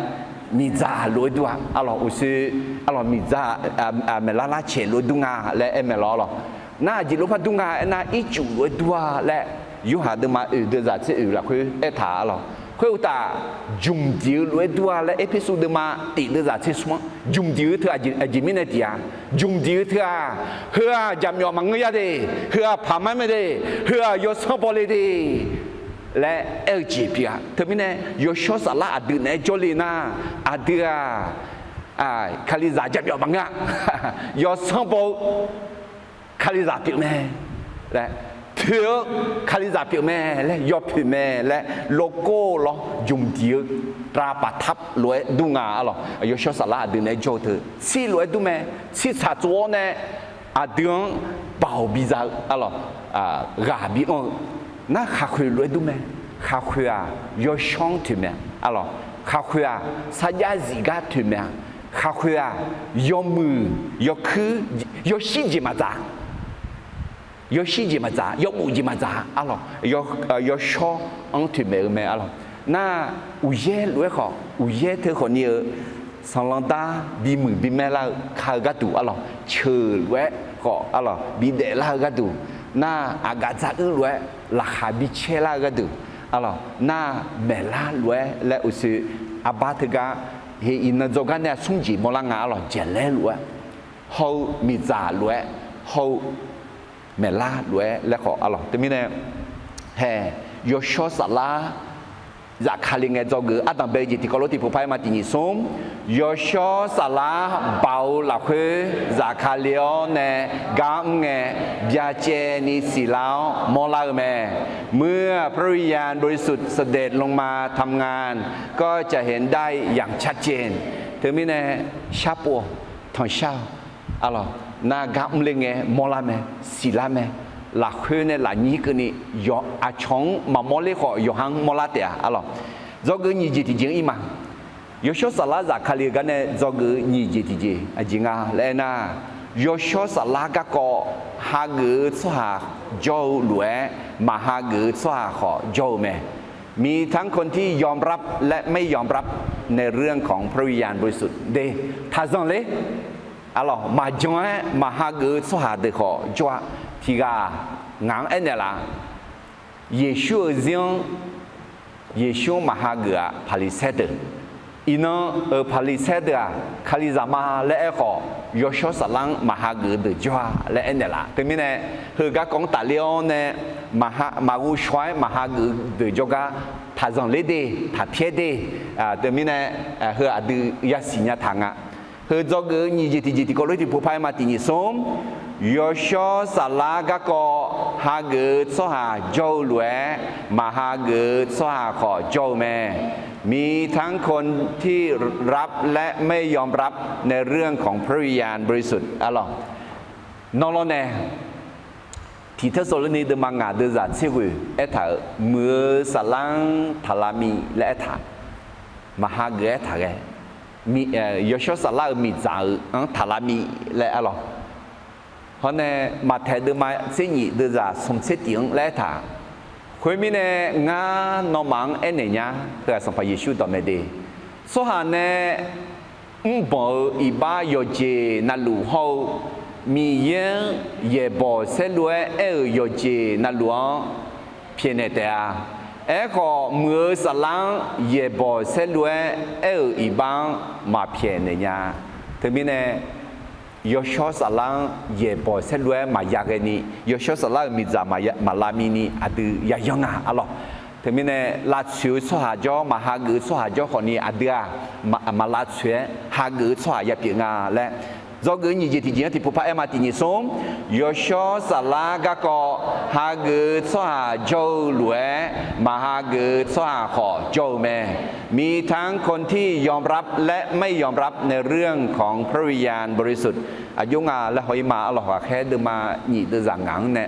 miqdzaq lof-aer dur-a arlawq. Uqshoe arlawq, miqdzaq, maeqlar larcaeq lof-aer dur nga laer aer mae lawr arlawq. Nar aqjeq lof-aer par dur nga aernar, ircuf lof-aer dur-a laer, Yorhaq deuvma oeq deuvzaq tser oeq lafkhoer aertaq arlawq. Khoeruqtaf, jmq diq-eu lof-aer dur-a laer Erpersu deuvma tiq deuvzaq tser smr-anr, jmq diq-eu teu aqjeq mirnae tiq-a. Jmq diq-eu teu-aq, heu-aq jaqmyawf maqngeur ya de, heu-aq paqmar mae de, heu-aq yawsanr bawle de laer aer-eu jeq pyeuf-a. Teumirnae yawshawr saflar aqdui naeq-aer jawrle nar, aqdui-aq, kalizaq jaqmyawf maqngeur-a. Yawsanr baw-eu kalizaq pyeuf mae laer, poeq-eu kalizaq pyeuf mae laer, yawpoeq mae laer, lawrgawr-eu lawr jmq diq-eu ravpaf tar lof-aer dur nga arlawq. Yawshawr saflar aqdui naeq-aer jawr-eu teu tsir lof-aer dur mae. Tsir tsaq tsov-awr nae aqdui-anr baoq biza-eu arlawq, ghaq bianr-eu nar khaqkhoeq lof-aer dur mae. Khaqkhoeq-aq yawshawr-anr toeq mae arlawq. Khaqkhoeq-aq sarjax zif gar toeq mae-a. Khaqkhoeq-aq yawmuiq yawkuir yawshir jeq maqdzaq yawshir jeq maqdzaq, yawbof jeq maqdzaq arlawq. Yawshawr-anr toeqmaeq-eu mae arlawq. Nar uqyaer lof-aer khawf, uqyaer teu khawfni-eu sanqlanq dar bimuiq bimaer lar-eu ka-eu gharduq arlawq, ceuq lof-aer khawf arlawq bidaef lar-eu gharduq, nar aqgaf dzar uir lof-aer laqkhaq bicaer lar-eu gharduq arlawq, nar maeqlar lof-aer laer uqshoe arbar teugar heq iqnan dzawgar nae smr jeq mawrlar nga arlawq. Jaqlaer lof-aer hawr-eu, miqdzaq lof-aer hawr-eu, maeqlar lof-aer laer khawf arlawq. Teumirnae hae, yawshawr saflar zafkale ngae dzawgeuf ardanqbae-eu jeq tiqkawv lof tiqpov par-aer ma tiq nyiq smr, yawshawr saflar baoq-eu lafkhoer zafkale-awr nae gar mr ngae, byacaevni siqlar-awr mawrlar-eu mae. เมื่อพระวิญญาณบริสุทธิ์เสด็จลงมาทำงาน ก็จะเห็นได้อย่างชัดเจน Teumirnae sharpov-awq, tanqshar-awq arlawq. Nar gar mrler ngae mawrlar mae, siqlar mae. lafkhoer nae lafnyir keuvni, aqcawq-anr maqmawr ler khawf yawqha-anr mawrlar taef-a arlawq. Dzawgeuf nyiq jeq tiqjeq-anr ir ma. Yawshawr Saflar zafkale-eu gar nae dzawgeuf nyiq jeq tiqjeq aqjeq nga laer aernar, Yawshawr Saflar garkawv hageuf-eu tsawrhaq jawr-eu lof-aer, maq hageuf-eu tsawrhaq khawf jawr-eu mae. มีทั้งคนที่ยอมรับและไม่ยอมรับในเรื่องของพระวิญญาณบริสุทธิ์ de, taqzanq ler. Arlawq, maqjan-aer maq hageuf-eu tsawrhaq deuq khawf jawr-a. Tiqghaq ngaq-anr aernaeq laf, Yeqsur-euq zir-anr, Yeqsur-anr maq hageuf-aq Paqliqsaer deuq. Iqnan-euq Paqliqsaer deuq-aq, Kalizaq ma laer aer khawf, Yawshawr Saflar-anr maq hageuf-eu deuq jawr-a laer aernaeq laf. Teumirnae, heu garkawv-anr tafler-awr nae, maqghovshaw-aer maq hageuf-eu deuq jawrgar taqzanq ler de, taqpyaer de. Teumirnae, heu aqdui yasiq nya taq nga. Heu dzawgeuf-eu nyiq jeq tiqjeq tiqkawv lof-aer tiqpov par-aer ma. Tiq nyiq smr, Yawshawr Saflar garkawv hageuf-eu tsawrhaq jawr-eu lof-aer, maq hageuf-eu tsawrhaq khawf jawr-eu mae. มีทั้งคนที่รับและไม่ยอมรับในเรื่องของพระวิญญาณบริสุทธิ์ arlawq. Nawr lawr nae, Tiq Tersaqlorni deuvma ngaq deuvzaq tser ghoeq aertaq-euq, muiq-eu saflar-anr taqlavmiv laer aertaq, maq hageuf-aer taqghae. Yawshawr Saflar-euq miqdzaq-euq-anr taqlavmiv laer arlawq. Hawr nae, Maqtaeq deuvma tser nyif deuvzaq smq tser tif-anr laer aertaq, khoermirnae, ngar nawmaf-anr aernaeq nya, heu-aq Sanqpaq Yeqsur dawq mae de. Tsawrhaq nae mrbanq-eu iqbax yawqjeq navluf hawr-eu, Miqyaer-anr yaeqbawq saerlu-aer aer-euq yawqjeq navluf-anr pyaeqnaeq taef-a. Aerkhawf, muiq-eu saflar-anr yaeqbawq saerlu-aer aer-euq iqbax-anr maq pyaeqnaeq nya. Teumirnae, Yawshawr Saflar-anr yaeqbawq saerlu-aer maqya ghaeni, Yawshawr Saflar-euq miqdzaq maq lavmivni aqdui yayanr nga arlawq. Teumirnae, lavtsoeq-eu tsawrhaq jawr, maq hageuf-eu tsawrhaq jawr khawfni aqdui-aq, maq lavtsoeq-aer hageuf-eu tsawrhaq yapyeuf nga laer, dzawgeuf nyiq jeq tiqjeq-anr tiqpov par-aer ma. Tiq nyiq smr, Yawshawr Saflar garkawv hageuf-eu tsawrhaq jawr-eu lof-aer, maq hageuf-eu tsawrhaq khawf jawr-eu mae. มีทั้งคนที่ยอมรับและไม่ยอมรับในเรื่องของพระวิญญาณบริสุทธิ์ aqjox nga laer haw-ir ma arlawq. Ghaqkhaer deuvma nyif deuvzaq ngaq-anr nae,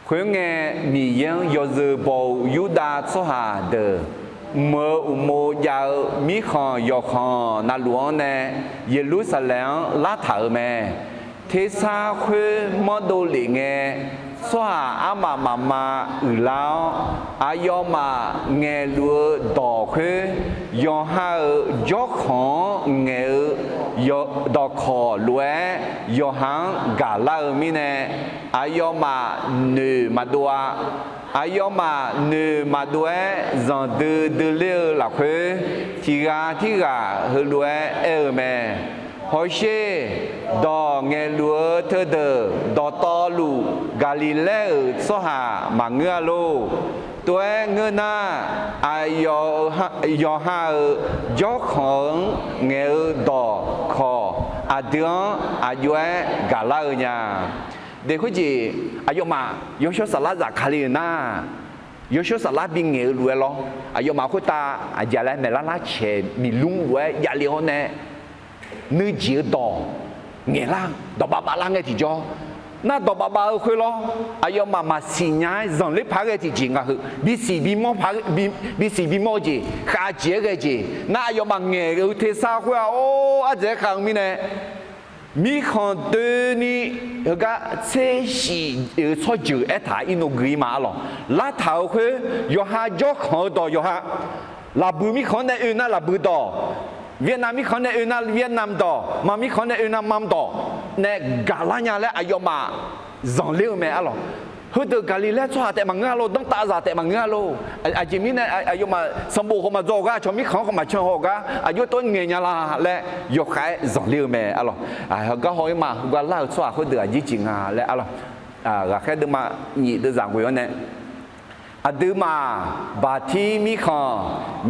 khoerngae, Miqyaer-anr yawzeu baw-eu Yurdav tsawrhaq deuq, mq-euq uqmov jav-eu mirkhanq yawqkhanq navluf-anr nae Yeqlursaqlaeq-anr lartaq-euq mae. Tersar khoer manrdov lef ngae, tsawrhaq armaf mafma uiqlar-awr, aqyawfmaf ngaeqluf-eu dawq khoer, yawqha-euq jawrkhanq-anr ngaeq-eu dawqkawq lof-aer yawqha-anr gaqlar-eu mirnae, aqyawfmaf noeq maqdov-a. Aqyawfmaf noeq maqdov-aer zanqdui dui ler-eu lafkhoer, tiq ghaq tirghaq heulof-aer aer-eu mae. Hawsher, dawq ngaeqluf-eu teudeuq dawqtawvluf Gaqliqlaer-euq tsawrhaq maqngeur-a lor. Tov-aer ngeur nar, aqyawf, yawqha-euq jawrkhanq-anr ngaeq-eu dawqkawq aqdui-anr aqjox-aer gaqlar-eu nya. Deq khoerjeq, aqyawfmaf Yawshawr Saflar zafkale-euq nar, Yawshawr Saflar bingaeq-eu lof-aer lawr, aqyawfmaf khoertav aqjeq laer maeqlar lar caeq miqlmr lof-aer javle-awr nae, nuijeq-eu dawq ngaeqlar, dawq bavbav lar ngae tiqjawr, nar dawq bavbav-eu khoer lawr, aqyawfmaf maqsiq nya-aer zanqler paq-aer ghae tiqjeq nga heu, bisiq bimawr, bisiq bimawr-eu jeq khav jeq-aer ghae jeq nar, aqyawfmaf ngaeq-eu tersar khoer-aq, or, ardzaeq-aer khav-eu mirnae, mirkhanq doeni heugar tser shif-euq tsawrjeuq aertaq-aer irnov gui-ir ma arlawq. Lartaq-euq khoer, yawqha jawrkhanq-eu dawq yawqha, laqbui mirkhanq-anr nae oe nar laqbui dawq, Vietnam mirkhanq-anr nae oe nar Vietnam dawq, mam mirkhanq-anr nae oe nar mam dawq nae gaqlar nya laer aqyawfmaf zanqler-eu mae arlawq. Heudeuq Gaqliqlaer tsawrhaq taef maqngeur-a lor, danrtavzaq taef maqngeur-a lor. Aqjeq mirnae aqyawfmaf sanqbof khawf maqdzaw-awq gar, aqcawq mirkhanq-anr khawf maqcan haw-awq gar, aqjox tov ngaeq nya la laer yawkhav-aer zanqler-eu mae arlawq. Heugar haw-ir ma, heugar lar-euq tsawrhaq khoerdeuq aqjeq jeq nga laer arlawq. Ghaqkhaer deuvma nyif deuvzaq ghoe-awr nae, aqduimaf Baqtir mirkhanq,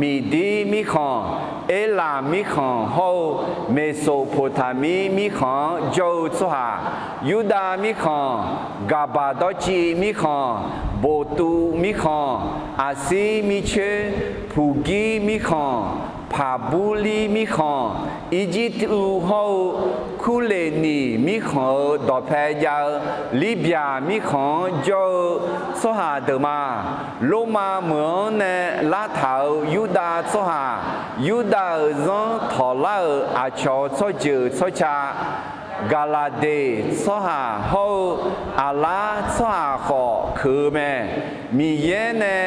Miqdir mirkhanq, Erlaq mirkhanq hawr-eu Meqsoqpoqtaqmir mirkhanq-anr jawr-eu tsawrhaq, Yurdav mirkhanq, Gaqbaq dawrciv mirkhanq, Boqtuv mirkhanq, Aqsir mircoer, Puqgir mirkhanq, Paqburlir mirkhanq, Irjirtuv hawr-eu Kurleqniq mirkhanq-euq dawqpae jav-eu Libyaq mirkhanq-anr jawr-eu tsawrhaq deuq ma. Lormav meuq-anr nae lartaq-euq Yurdav tsawrhaq, Yurdav-euq zanr tawqlar-euq aqcawq-eu tsawrjeuq tsawrca, Gaqlaqdeq tsawrhaq hawr-eu Aqlar tsawrhaq khawf keuq-eu mae. Miqyaer nae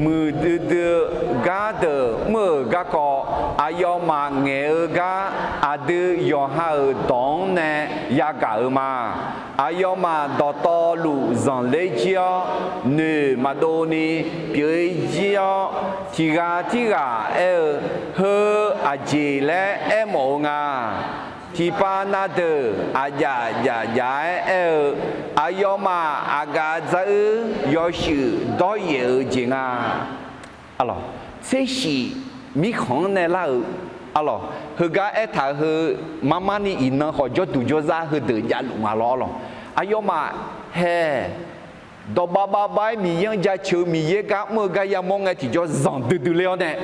muiqdui dui-eu gar deuq mr-euq garkawv, aqyawfmaf ngaeq-eu gar aqdui yawqha-euq dawq-anr nae yagaq-euq ma. Aqyawfmaf dawqtawvluf zanqler jir-awr, noeq maqdov ni pyeuf-ir jir-awr, tiq ghaq tirghaq aer-eu, Heu aqjeq laer aermawf-eu nga. Tiqpav na deuq aqjaf jaf jaf-aer aer-eu, aqyawfmaf aqgaf dzaruir yawshuif dawryaef-eu jeq nga. Arlawq, tsershif mirkhanq-anr nae lar-euq, arlawq, heugar aertaq-eu heu, marmar ni iqnan khawf jawrduq jawrzar heudeuq javluf nga lawr, arlawq. Aqyawfmaf hae dawqbav bavbav-aer Miqyaer-anr jaceuq-eu Miqyaer gar mr-eu gar yamawr ngae tiqjawr zanqdui dui ler-awr nae,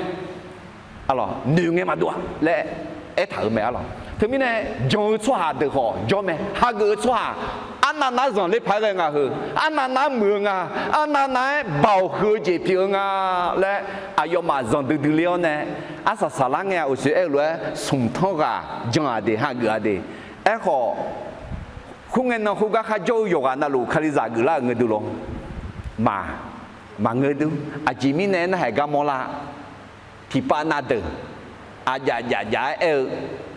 arlawq, noeq ngae maqdov-a laer aertaq-euq mae, arlawq. Teumirnae jan-eu tsawrhaq deuq khawf jawr mae. Hageuf-eu tsawrhaq arnav nar zanqler paq-aer ghae nga heu, arnav nar muiq-eu nga, arnav nar-aer baoq huiq-eu jeq pyeuf-eu nga laer aqyawfmaf zanqdui dui ler-awr nae, arsaq saqlar ngae-a uqsoer aer-eu lof-aer smq tanr ghaq jan-aq de, hageuf-a de. Aerkhawf, khoerngae nan khoergar kharjawr-eu yawqghaq navluf Kalizaq geuflar-euq ngae dui lawr, maq, maqngeur dur. Aqjeq mirnae aernar haiq gar mawrlar, tiqpav na deuq aqjaf jaf jaf-aer aer-eu,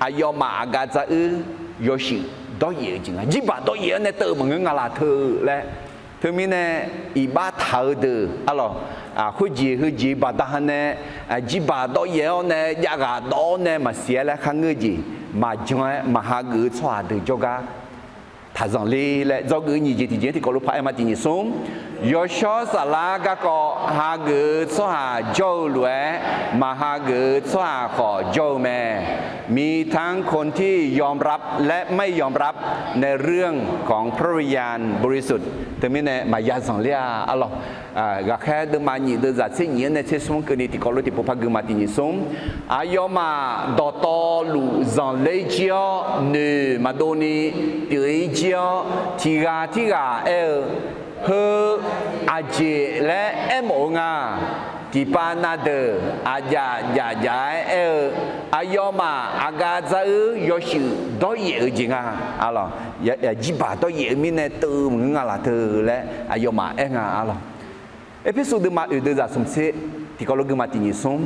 aqyawfmaf aqgaf dzaruir yawshuif dawryaef-eu jeq nga. Jirbaq dawryaef-anr nae teuv-eu maqngeur nga laq teu laer. Teumirnae iqbax taq-eu deuq, arlawq, khoerjeq heujeq baqda ha nae, jirbaq dawryaef-awr nae javghaq dawv-awr nae maqsiq-aer laer kharngeur jeq maqjan-aer maqhageuf-eu tsawrhaq deuq jawrgar taqzanq ler laer dzawgeuf nyiq jeq tiqjeq-anr tiqkawv lof paq-aer ma. Tiq nyiq smr, yawshawr saflar garkawv hageuf-eu tsawrhaq jawr-eu lof-aer, maqhageuf-eu tsawrhaq khawf jawr-eu mae. มีทั้งคนที่ยอมรับและไม่ยอมรับ ในเรื่องของพระวิญญาณบริสุทธิ์ teumirnae maqya zanq ler-a, arlawq. Ghaqkhaer deuvma nyiq deuvzaq tser nyiq-anr nae tser smr-anr keuvni tiqkawv lof tiqpov par gui ma. Tiq nyiq smr, aqyawfmaf dawqtawvluf zanqler jir-awr noeq maqdov ni pyeuf-ir jir-awr, tiq ghaq tirghaq aer-eu, Heu aqjeq laer aermawf-eu nga. Tiqpav na deuq aqjaf jaf jaf-aer aer-eu, aqyawfmaf aqgaf dzaruir yawshuif dawryaef-eu jeq nga. Arlawq, jirbaq dawryaef-eu mirnae teuv maqngeur nga laq teu laer aqyawfmaf aer nga, arlawq. Erpersu deuvma oeq deuvzaq smq tser tiqkawv lof gui ma. Tiq nyiq smr,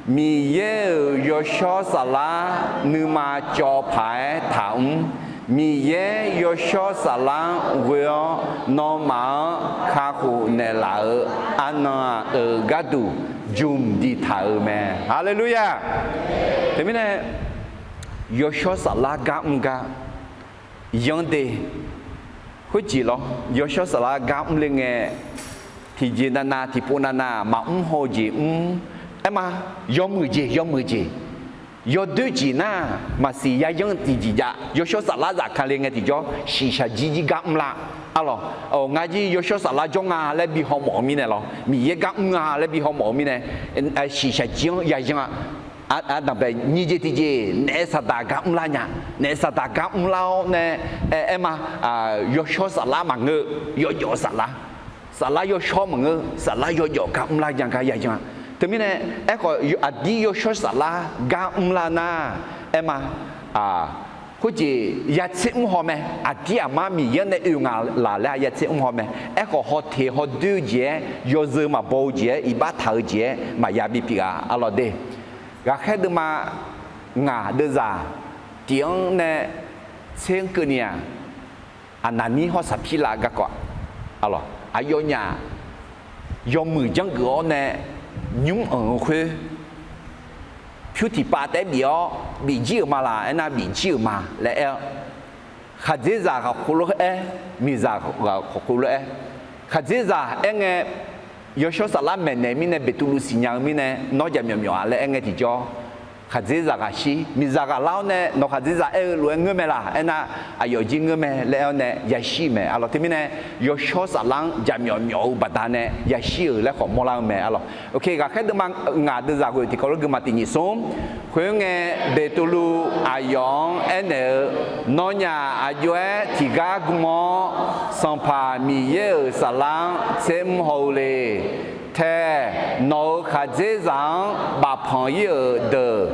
Miqyaer-euq yawshawr saflar nuima cawv paq-aer taqmr. Miqyaer yawshawr saflar-anr ghoe-awr nawmaf-anr kakhof naeqlaf-euq arnan-aq, euq gharduq jmq diqtaq-euq mae. Haleluya! Teumirnae yawshawr saflar gar mr gar yanr de. Khoerjeq lawr, yawshawr saflar gar mr le ngae, tiqjeq navnav tiqpov navnav maqmr haw-eu jeq mr. Aerma, yawmuiq jeq yawmuiq jeq, yawdoer jeq nar maqsiq yayanr tiqjeq jav. Yawshawr saflar zafkale ngae tiqjawr shiqshaq jir jir gar mr lar. Arlawq, ngar jir yawshawr saflar jawr nga laer bi hawmawf-eu mirnae lawr, Miqyaer gar mr nga laer bi hawmawf-eu mirnae, shiqshaq jir-anr yayanr-a. Ardanqbae nyiq jeq tiqjeq naef saqdaq gar mr lar nya. Naef saqdaq gar mr lar-awr nae, aerma, yawshawr saflar maqngeur, yawjawf saflar, saflar yawshawr maqngeur, saflar yawjawf gar mr lar nya gar yayanr-a. Teumirnae aerkhawf aqdir yawshawr saflar gar mr lar nar, aerma, khoerjeq yatser mr haw mae. Aqdir aqmar Miqyaer nae oe nga laq laer yatser mr haw mae. Aerkhawf hawteq hawdoer-eu jeq-aer, yawzeu maqbaw-eu jeq-aer, iqbax taq-eu jeq-aer maqya bipyeuf-a, arlawq de. Ghaqkhaer deuvma ngaq deuvzaq tiq-anr nae tser-anr keuvni-aq, Aqnaqnir hawr Saqpirlav garkawv, arlawq, aqyawfnyaf yawmuiq janrgeuf-awr nae nymr anq-eu khoer, pyur tiqpav taef-aer bif-awr bif jir-euq ma laq aernar, bif jir-euq ma laer aer-awr, khaqdzerzaq ghaqkhof lof-aer, miqzaq ghaqkhof lof-aer, khaqdzerzaq aerngae, yawshawr saflar maeqnaeq mirnae Beqtuvluv siqnya-eu mirnae nawr jaqmyawf myawf-a laer aerngae tiqjawr, khaqdzerzaq ghaqshir, miqzaq ghaqlar-awr nae nawq khaqdzerzaq aer-eu lof-aer ngeur mae laq? Aernar, aqyawf jir ngeur mae laer aer-awr nae yashir-euq mae. Arlawq, teumirnae yawshawr saflar-anr jaqmyawf myawf-eu baqdanae yashir-euq laer khawf mawrlar-eu mae. Arlawq, ok, ghaqkhaer deuvma ngaq deuvzaq ghoe tiqkawv lof guima tiq nyiq smr. Khoerngae, Beqtuvluv aqyawf-anr aernaeq-eu, Nawnyaf aqjox-aer tiqgar gm-awr, Sanqpaq Miqyaer-euq saflar-anr tsermr haw-eu le. Tae, nawq-euq khaqdzerzaq-anr bafpanq ir-euq deuq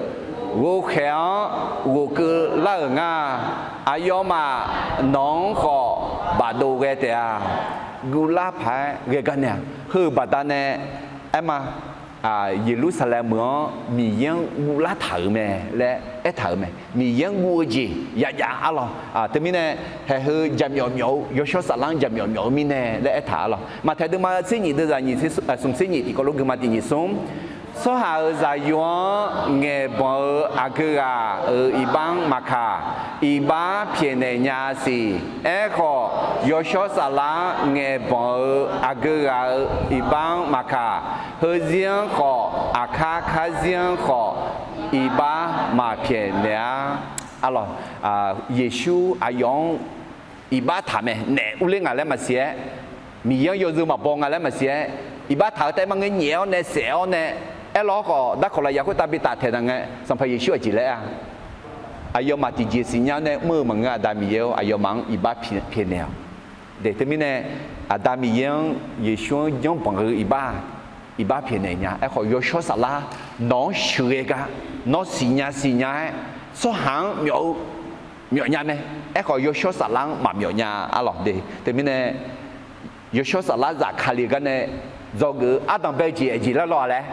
ghovkhaeq-anr ghofkeuv lar-euq nga. Aqyawfmaf nawq-anr khawf bafdov ghae taef-a. Guvlar paq-aer ghae gar nae-a. Heu-euq baqdanae aerma, Yeqlursaqlaeq meuq-anr Miqyaer-anr guvlar taq-euq mae laer aertaq-euq mae. Miqyaer-anr guv-eu jeq yajav arlawq. Teumirnae, haeq heu jaqmyawf myawf-eu, yawshawr saflar-anr jaqmyawf myawf-eu mirnae laer aertaq arlawq. Maqtaeq deuvma tser nyiq deuvzaq nyiq tser smq tser nyiq tiqkawv lof guima tiq nyiq smr. Tsawrhaq-euq zaqyo-anr ngaeqbanq-eu aqgeu ghaq-euq iqbax-anr maqkaq, iqbax pyaeqnaeq nya siq. Aerkhawf, yawshawr saflar ngaeqbanq-eu aqgeu ghaq-euq iqbax-anr maqkaq, heuzir-anr khawf, aqkar karzir-anr khawf, iqbax maqpyaeqnaeq-a. Arlawq, Yeqsur aqyawf-anr iqbax taq mae, naef urler nga laer maqsiq-aer, Miqyaer-anr yawzeu maqbaw nga laer maqsiq-aer, iqbax taq-eu taef-aer mar ngaer nyaef-awr nae saef-awr nae, aerlawr khawf darkawq lafyaq khoertav bi taf taeq daq ngae, Sanqpaq Yeqsur aqjeq laer aer-a. Aqyawfmaf tiqjeq siqnya-awr nae mr-eu maqngeur, Aqda Miqyaer-or, aqyawfmaf-anr iqbax pyaeqnaeq-awq. De, teumirnae, Aqda Miqyaer-anr, Yeqsur-anr janrbanq-eu iqbax, iqbax pyaeqnaeq nya. Aerkhawf, yawshawr saflar nawq-anr sheuqghae gar, nawr siqnya siqnya-aer, tsawrhaq-anr myawf-eu myawf nya mae. Aerkhawf, yawshawr saflar-anr maqmyawf nya arlawq de. Teumirnae, yawshawr saflar zafkale-eu gar nae dzawgeuf-eu ardanqbae jeq aqjeq laer law-a laer,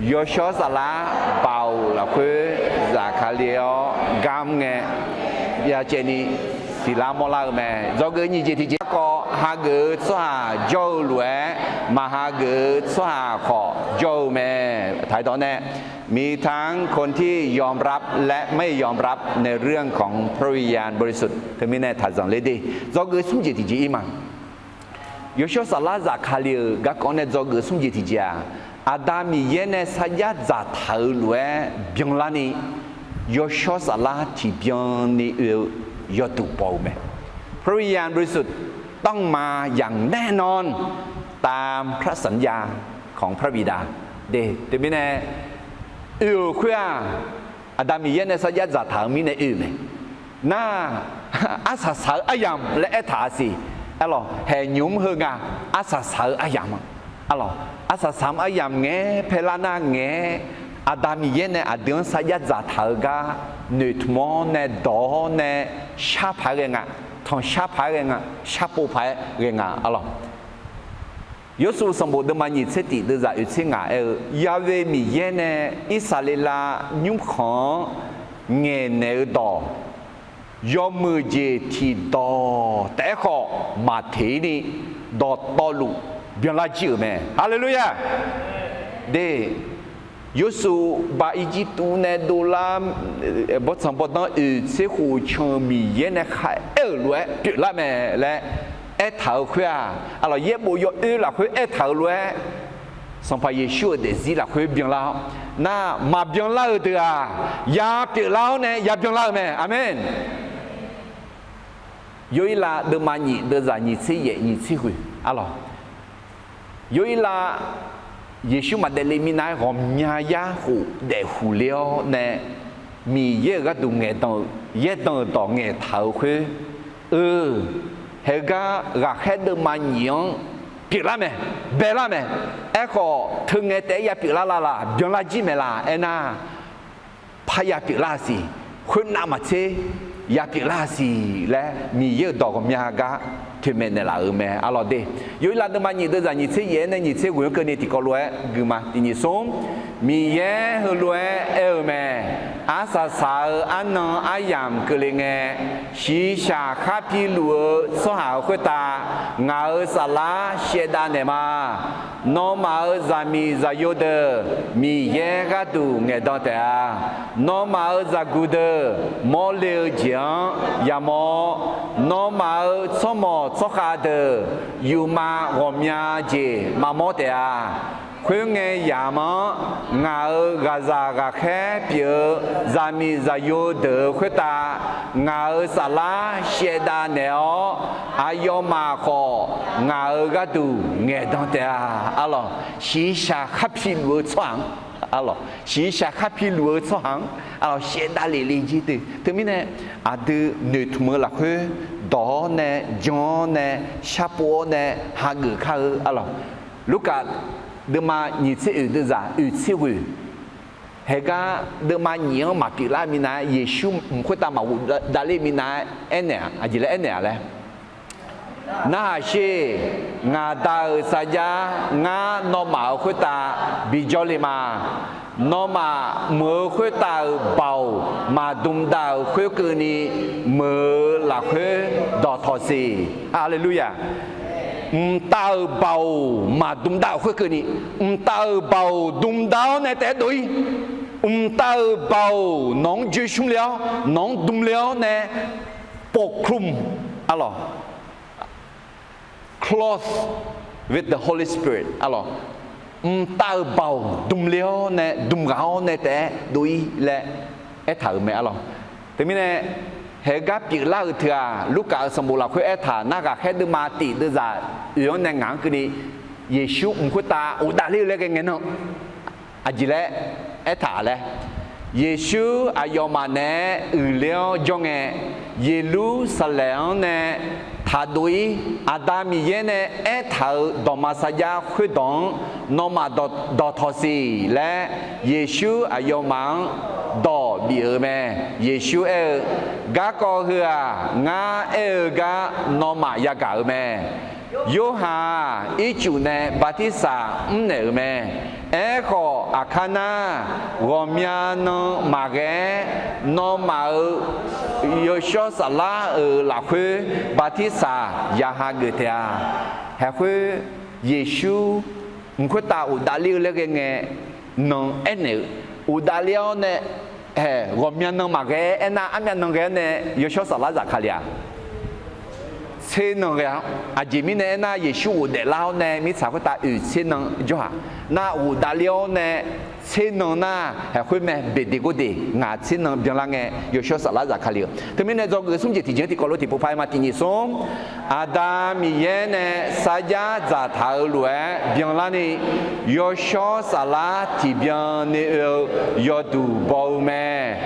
yawshawr saflar baoq lafkhoer zafkale-awr garmr ngae, byacaevni siqlar mawrlar-eu mae. Dzawgeuf nyiq jeq tiqjeq garkawv hageuf-eu tsawrhaq jawr-eu lof-aer maq hageuf-eu tsawrhaq khawf jawr-eu mae. ไทย dawq nae มีทั้งคนที่ยอมรับและไม่ยอมรับในเรื่องของพระวิญญาณบริสุทธิ์ teumirnae taqzanq ler de. Dzawgeuf smr jeq tiqjeq ir ma. Yawshawr saflar zafkale-euq garkawv nae dzawgeuf smr jeq tiqjeq-aq, Aqda Miqyaer nae sarjax dzaqtaq-euq lof-aer byanlarni, yawshawr saflar tiqbyan ni oe-eu yawduq baw-eu mae. พระวิญญาณบริสุทธิ์ต้องมาอย่างแน่นอน ตามพระสัญญาของพระบิดา de. Teumirnae, oe-euq khoer-aq, Aqda Miqyaer nae sarjax dzaqtaq-eu mirnae oe-eu mae. Nar, arsaq saq-eu aryamq laer aertaq-a siq. Arlawq, haeqnymq-mr heu nga, arsaq saq-eu aryamq-a. Arlawq, arsaq saq-eu aryamq ngae, paelar nar ngae, Aqda Miqyaer nae aqdui-anr sarjax dzaqtaq-eu gar noeqtmq-awr nae dawq-awr nae shar paq-aer ghae nga, tanqshar paq-aer ghae nga, sharpov paq-aer ghae nga arlawq. Yawrsuv sanqbof deuvma nyiq tser tiq deuvzaq oeq tser ngaq aer-eu, Ya'we Miqyaer nae Irsaqleqlav nymrkhanq-anr ngaeqnaeq-eu dawq, yawmuiq jeq tiqdawq taef-aer khawf maqteq-ir ni, dawqtawvluf byanlar jir-euq mae. Haleluya! De, Yawrsuv ba Irjirtuv nae dovlar, bawrtsanq bawrdanr oeq tser khof can-eu Miqyaer nae kharaer-euq lof-aer pyeuflar mae laer aertaq-euq khoer-aq, arlawq, yaerbof yawoer lafkhoer aertaq-euq lof-aer, Sanqpaq Yeqsur-euq daefzir lafkhoer byanlar-awr, nar maqbyanlar-euq deuq-aq, ya pyeuflar-awr nae ya byanlar-eu mae. Aqmeq. Yawirlav deuvma nyiq deuvzaq nyiq tser yaef nyiq tser ghoeq arlawq. Yawirlav Yeqsur maqdaef le minav-aer ghawqmya yar khof daefhuq le-awr nae, Miqyaer-euq gharduq ngaeqdan-eu yaerdan-euq dawq ngaeqtaq-euq khoer, eu, haegar ghaqkhaer deuvma nyiq-anr pyeuflar mae, baelar mae. Aerkhawf, teungae taef-aer ya pyeuflar la laq, byanlar jir maeq laq aernar, parya pyeuflar-a siq, khoernav maqtser ya pyeuflar-a siq laer Miqyaer-euq dawq ghawqmya gar toeqmaeq naeqlaf-euq mae arlawq de. Yawirlav deuvma nyiq deuvzaq nyiq tser yaef-aer nae nyiq tser ghoeq-anr keuvni tiqkawv lof-aer guima tiq nyiq smr, Miqyaer heulof-aer aer-eu mae. Arsaq saq-eu arnan aryamq keuvle ngae, shiqshaq khar piluf-eu tsawrhaq-euq khoertav ngaq-euq saflar shaevdav naeqma. Nawmaf-euq zaqmiq zaqyo deuq Miqyaer gharduq ngaeqdan taef-a. Nawmaf-euq zaqguq deuq mawrle-eu jeq-anr yamawr-awr, nawmaf-euq tsawrmawq tsawrkhav deuq yufmav ghawqmya jeq maqmawr taef-a. Khoerngae yamq-anr ngaq-euq ghaqzaq ghaqkhaer pyeuf-eu zaqmiq zaqyo deuq-euq khoertav, ngaq-euq saflar shaevdav naeq-awr, aqyawfmaf khawf ngaq-euq gharduq ngaeqdan taef-a. Arlawq, shiqshaq khar piluf-eu tsawrhaq-anr, arlawq, shiqshaq khar piluf-eu tsawrhaq-anr, arlawq, shaevdav lef le jir deuq. Teumirnae aqdui noeqtmq-eu lafkhoer dawq-awr nae, jan-awr nae, sharpov-awr nae hageuf kar-eu, arlawq, Lurkaf deuvma nyiq tser oeq deuvzaq oeq tser ghoeq, haeqgar deuvma nyiq-anr maqpyeuf lar minav-aer, Yeqsur mq khoertav maqghof davler minav-aer aernaeq-aq, aqjeq laer aernaeq-aq laer, Narhaq sher. Ngaq Da-euq sarjax ngar nawmaf-euq khoertav bijawr le ma. Nawmaf mq-euq khoertav-euq baoq maqdm dav-euq khoerkeuvni, meuq-eu lafkhoer dawqtawq siq. Haleluya! Mqtav-euq baoq maqdm dav-euq khoerkeuvni, mqtav-euq baoq dm dav-awr nae taef-aer dov-ir. Mqtav-euq baoq nawq-anr joe shmr le-awr, nawq-anr dm le-awr nae pov krum, arlawq, clothed with the Holy Spirit, arlawq, mqtav-euq baoq dm le-awr nae, dm ghaq-awr nae taef-aer dov-ir laer aertaq-euq mae, arlawq. Teumirnae, haeqgar pyeuflar-euq teu-aq, Lurkaf-euq sanqbof lafkhoer aertaq nar, ghaqkhaer deuvma tiq deuvzaq oeq-anr nae ngaq-anr keuvni, Yeqsur mq khoertav ghofdav ler-eu laer ghae ngae nan, aqjeq laer aertaq laer, Yeqsur aqyawfmaf naeq-aer uiqler-awr jawr ngae, Yeqlursaqlaeq-anr nae taqdov-ir. Aqda Miqyaer nae aertaq-euq dawqma sarjax khoerdawq-anr nawmaf dawqtawq siq laer, Yeqsur aqyawfmaf-anr dawq bif-euq mae. Yeqsur aer-eu, Garkawv heu-aq, ngar aer-eu gar nawmaf yagaq-euq mae. Yorhaq-aq, ircuf nae bartirsaq mrnaeq-euq mae. Aerkhawf, aqkar nar, ghawqmya nan maqghae-aer, nawmaf-euq yawshawr saflar-euq lafkhoer bartirsaq ya hageuf taef-a. Haeqkhoer Yeqsur mq khoertav ghofdav ler-eu laer ghae ngae nan aernaeq-eu, ghofdav ler-awr nae, hae, ghawqmya nan maqghae-aer aernar, armyav nan ghae-awr nae yawshawr saflar zafkale-aq, tser nan ghae-awr. Aqjeq mirnae aernar, Yeqsur ghofdaef lar-awr nae mirtsaq khoertav oeq tser nan jawrhaq nar, ghofdav ler-awr nae tser nan nar, haeqkhoer mae, beqdeq gordeq ngaq tser nan byanlar ngae yawshawr saflar zafkale-eu. Teumirnae dzawgeuf smr jeq tiqjeq tiqkawv lof tiqpov paq-aer ma. Tiq nyiq smr, Aqda Miqyaer nae sarjax dzaqtaq-eu lof-aer byanlarni, yawshawr saflar tiqbyan ni oe-eu yawduq baw-eu mae.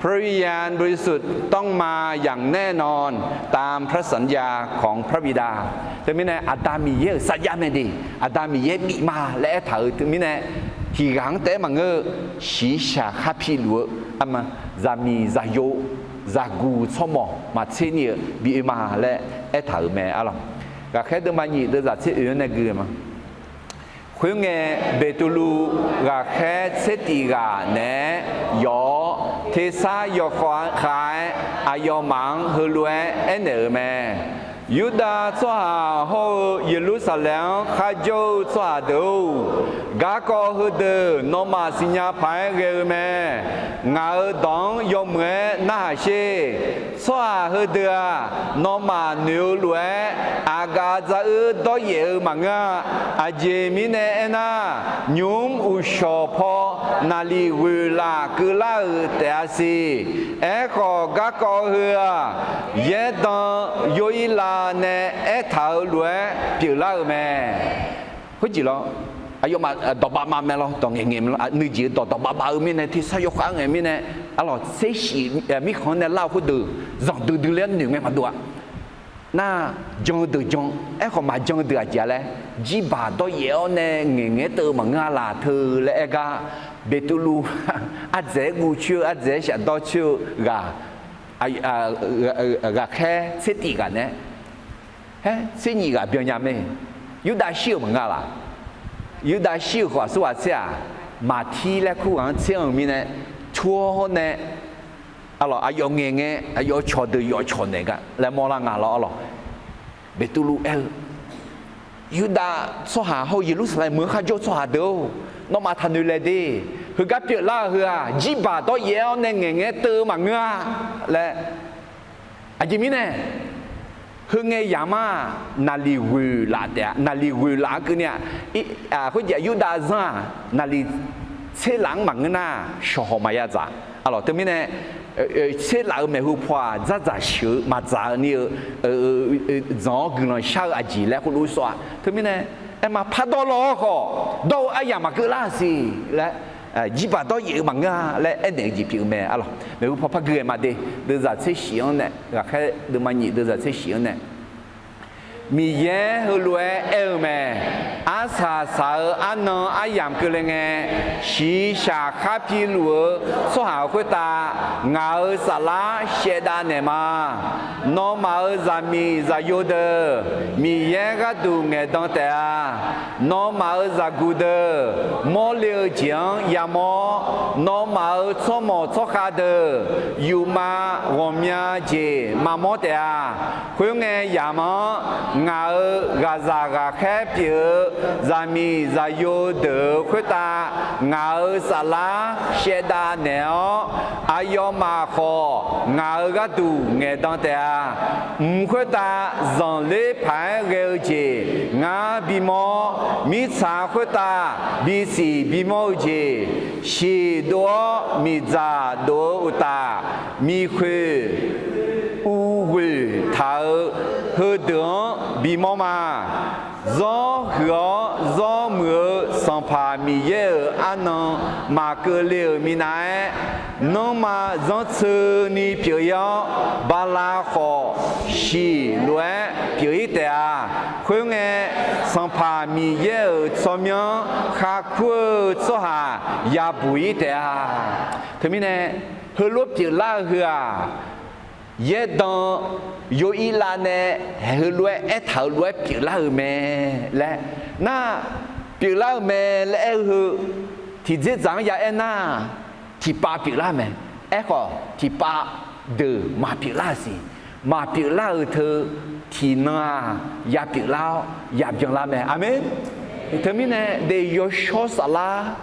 พระวิญญาณบริสุทธิ์ต้องมาอย่างแน่นอน ตามพระสัญญาของพระบิดา Teumirnae Aqda Miqyaer-euq sarjax mae de, Aqda Miqyaer bif ma laer aertaq-euq teumirnae, tiqghaq-anr taef-aer maqngeur-eu, shiqshaq khar piluf-eu, zaqmiq zaqyo, zaqguq tsawrmawq maqtser ni-euq bi oe ma laer aertaq-euq mae, arlawq. Ghaqkhaer deuvma nyiq deuvzaq tser oe-anr nae gui-eu ma. Khoerngae, Beqtuvluv ghaqkhaer tser tif ghaq naeq-aer yawf-awr, tersar yawkhav-aer aqyawfmaf-anr heulof-aer aernaeq-euq mae. Yurdav tsawrhaq hawr-eu Yeqlursaqlaeq-anr kharjawr-eu tsawrhaq deuq-or, garkawv heudeuq nawmaf siqnya paq-aer ghae-eu mae. Ngaq-euq dawq-anr yawmuiq-aer narhaq sher. Tsawrhaq heudeuq-aq, nawmaf noeq-eu lof-aer aqgaf dzaruir dawryaef-eu maqngeur-a. Aqjeq mirnae aernar, nymq-mr uqshawq paw naqliq ghoeq laf keuvlar-euq taef-a siq. Aerkhawf, garkawv heu-aq, yaerdan Yorhirlav nae aertaq-euq lof-aer pyeuflar-euq mae. Khoerjeq lawr, aqyawfmaf dawq bavbav mae lawr, dawq ngaeqngaeq mae lawr, nuijeq-eu dawq dawq bavbav-eu mirnae, tersar yawkhav-aer ngae mirnae, arlawq, tser shif mirkhanq-anr nae lar-eu khoerdeuq zanqdui dui ler-anr noeq ngae maqdov-a. Nar, jan-eu deuq jan, aerkhawf maqjan-eu deuq aqjeq-a laer, jirbaq dawryaef-awr nae ngaeqngaeq-aer teuv-eu maqngeur-a laf teu laer aer gar, Beqtuvluv ardzaeq-aer guv coer-eu, ardzaeq-aer shafdawr coer-eu ghaq, ghaqkhaer tser tif ghaq nae, haer, tser nyiq ghaq byan nya mae. Yurdav shir-euq maqngeur-a laf. Yurdav shir-euq khawf aqsurghaq tser-aq, Maqtir laer kur ghaq-anr tser-anr-euq mirnae, tur-awr nae, arlawq, aqyawf ngaeqngae, aqyawf cawqdeuq yawf cawq naeq gar laer mawrlar nga lawr, arlawq. Beqtuvluv aer-eu, Yurdav tsawrhaq hawr-eu Yeqlursaqlaeq meuq-anr kharjawr-eu tsawrhaq deuq-or, nawmaf taqnoeq laeq de. Heugar pyeuflar-euq heu-aq, jirbaq dawryaef-awr nae ngaeqngaeq-aer teuv-eu maqngeur-a laer. Aqjeq mirnae, Heu ngae yamq-aq, naqliq ghoeq laf taef-a. Naqliq ghoeq laf-anr keuvni-aq, khoerjeq Yurdav zanr-aq, naqliq tser laf-anr maqngeur nar, shawqhawq maqya dzaq. Arlawq, teumirnae tser laf-euq maeqhu paw-aq, dzardzaq sheuq-eu maqdzaq-eu ni-eu, dzanq-awr guiqlanq shar-eu aqjeq laer khoerlof sawr-a. Teumirnae, aerma pardawr law-awr khawf, dawr-eu aryamq maqkeuv lar-euq siq laer, jirbaq dawr yaef-eu maqngeur-a laer aernaeq-eu jeq pyeuf-eu mae. Arlawq, maeqhu paw par gui-aer maqde, deuvzaq tser shif-anr nae, ghaqkhaer deuvma nyif deuvzaq tser shif-anr nae, Miqyaer heulof-aer aer-eu mae. Arsaq saq-eu arnan aryamq keuvle ngae, shiqshaq khar piluf-eu tsawrhaq-euq khoertav ngaq-euq saflar shaevdav naeqma. Nawmaf-euq zaqmiq zaqyo deuq Miqyaer gharduq ngaeqdan taef-a. Nawmaf-euq zaqguq deuq mawrle-eu jeq-anr yamawr. Nawmaf-euq tsawrmawq tsawrkhav deuq yufma ghawqmya jeq maqmawr taef-a. Khoerngae yamq-anr ngaq-euq ghaqzaq ghaqkhaer pyeuf-eu zaqmiq zaqyo deuq-euq khoertav ngaq-euq saflar shaevdav naeq-awr, aqyawfmaf khawf ngaq-euq gharduq ngaeqdan taef-a. Mq khoertav zanqler paq-aer ghae-eu jeq ngar bimawr. Mirtsaq khoertav bisiq bimawr-eu jeq, shiq dov-awr miqdzaq dov-eu uqtaf, miqkhoeq uvghoeq taq-euq heudeuq-anr bimawr ma. Zawr huiq-awr zawr muiq-eu Sanqpaq Miqyaer-euq arnan maqkeuvle-euq minav-aer, nanrma zanrtseuni pyeuf-ir-awr, bala khawf shiq lof-aer pyeuf-ir taef-a. Khoerngae, Sanqpaq Miqyaer-euq tsawrmyanr kharkur-eu tsawrhaq yabuq-ir taef-a. Teumirnae, heulof pyeuflar-eu heu-aq, yaerdan yaw-ir lar nae, heulof-aer aertaq-euq lof-aer pyeuflar-euq mae laer nar, pyeuflar-euq mae laer aer-eu heu, tiqdzerdzaq-anr ya aer nar, tiqpav pyeuflar mae. Aerkhawf, tiqpav deuq maqpyeuflar-euq siq. Maqpyeuflar-euq teu, tiqnan-aq, ya pyeuflar-awr ya byanlar mae. Aqmeq. Teumirnae de, Yawshawr Saflar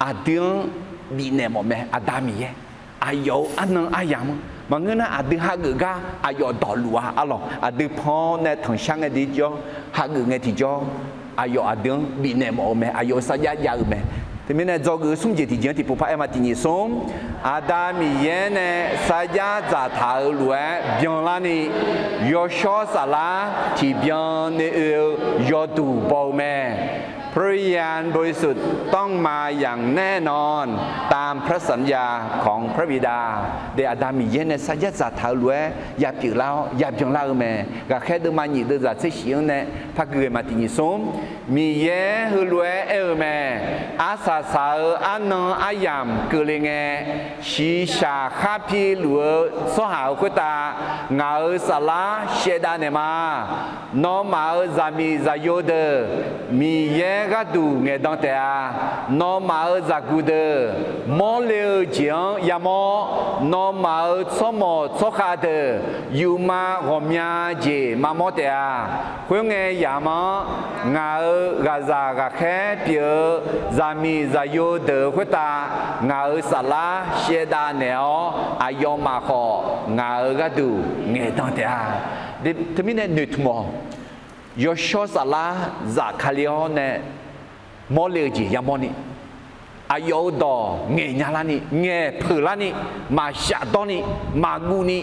aqdui-anr bifnaeq mawf mae. Aqda Miqyaer aqyawf-euq arnan aryamq-anr maqngeur nar, aqdui hageuf gar aqyawf dawqluf-a. Arlawq, aqdui pan-awr nae tanqshar ngae tiqjawr, hageuf ngae tiqjawr, aqyawf aqdui-anr bifnaeq mawf-eu mae. Aqyawf-euq sarjax jav-eu mae. Teumirnae dzawgeuf-eu smr jeq tiqjeq-anr tiqpov par aer ma. Tiqnyif smr, Aqda Miqyaer nae sarjax dzaqtaq-euq lof-aer byanlarni, Yawshawr Saflar tiqbyan noeq oe-eu yawduq baw-eu mae. พระวิญญาณบริสุทธิ์ต้องมาอย่างแน่นอน ตามพระสัญญาของพระบิดา De, Aqda Miqyaer nae sarjax dzaqtaq-eu lof-aer ya pyeuflar-awr ya byanlar-eu mae. Ghaqkhaer deuvma nyif deuvzaq tser shif-anr nae par gui-aer ma. Tiqnyif smr, Miqyaer heulof-aer aer-eu mae. Arsaq saq-eu arnan aryamq keuvle ngae, shiqshaq khar piluf-eu tsawrhaq-euq khoertav ngaq-euq saflar shaevdav naeqma. Nawmaf-euq zaqmiq zaqyo deuq Miqyaer gharduq ngaeqdan taef-a. Nawmaf-euq zaqguq deuq mawrle-eu jeq-anr yamawr. Nawmaf-euq tsawrmawq tsawrkhav deuq yufma ghawqmya jeq maqmawr taef-a. Khoerngae yamq-anr ngaq-euq ghaqzaq ghaqkhaer pyeuf-eu zaqmiq zaqyo deuq-euq khoertav ngaq-euq saflar shaevdav naeq-awr, aqyawfmaf khawf ngaq-euq gharduq ngaeqdan taef-a. Teumirnae noeqtmq-awq. Yawshawr Saflar Zafkali-awr nae mawrle-eu jeq yamawrni, aqyawf-euq dawq ngaeqnya larni, ngaeqpeuq larni, maqshaf dawrni, maqguvni,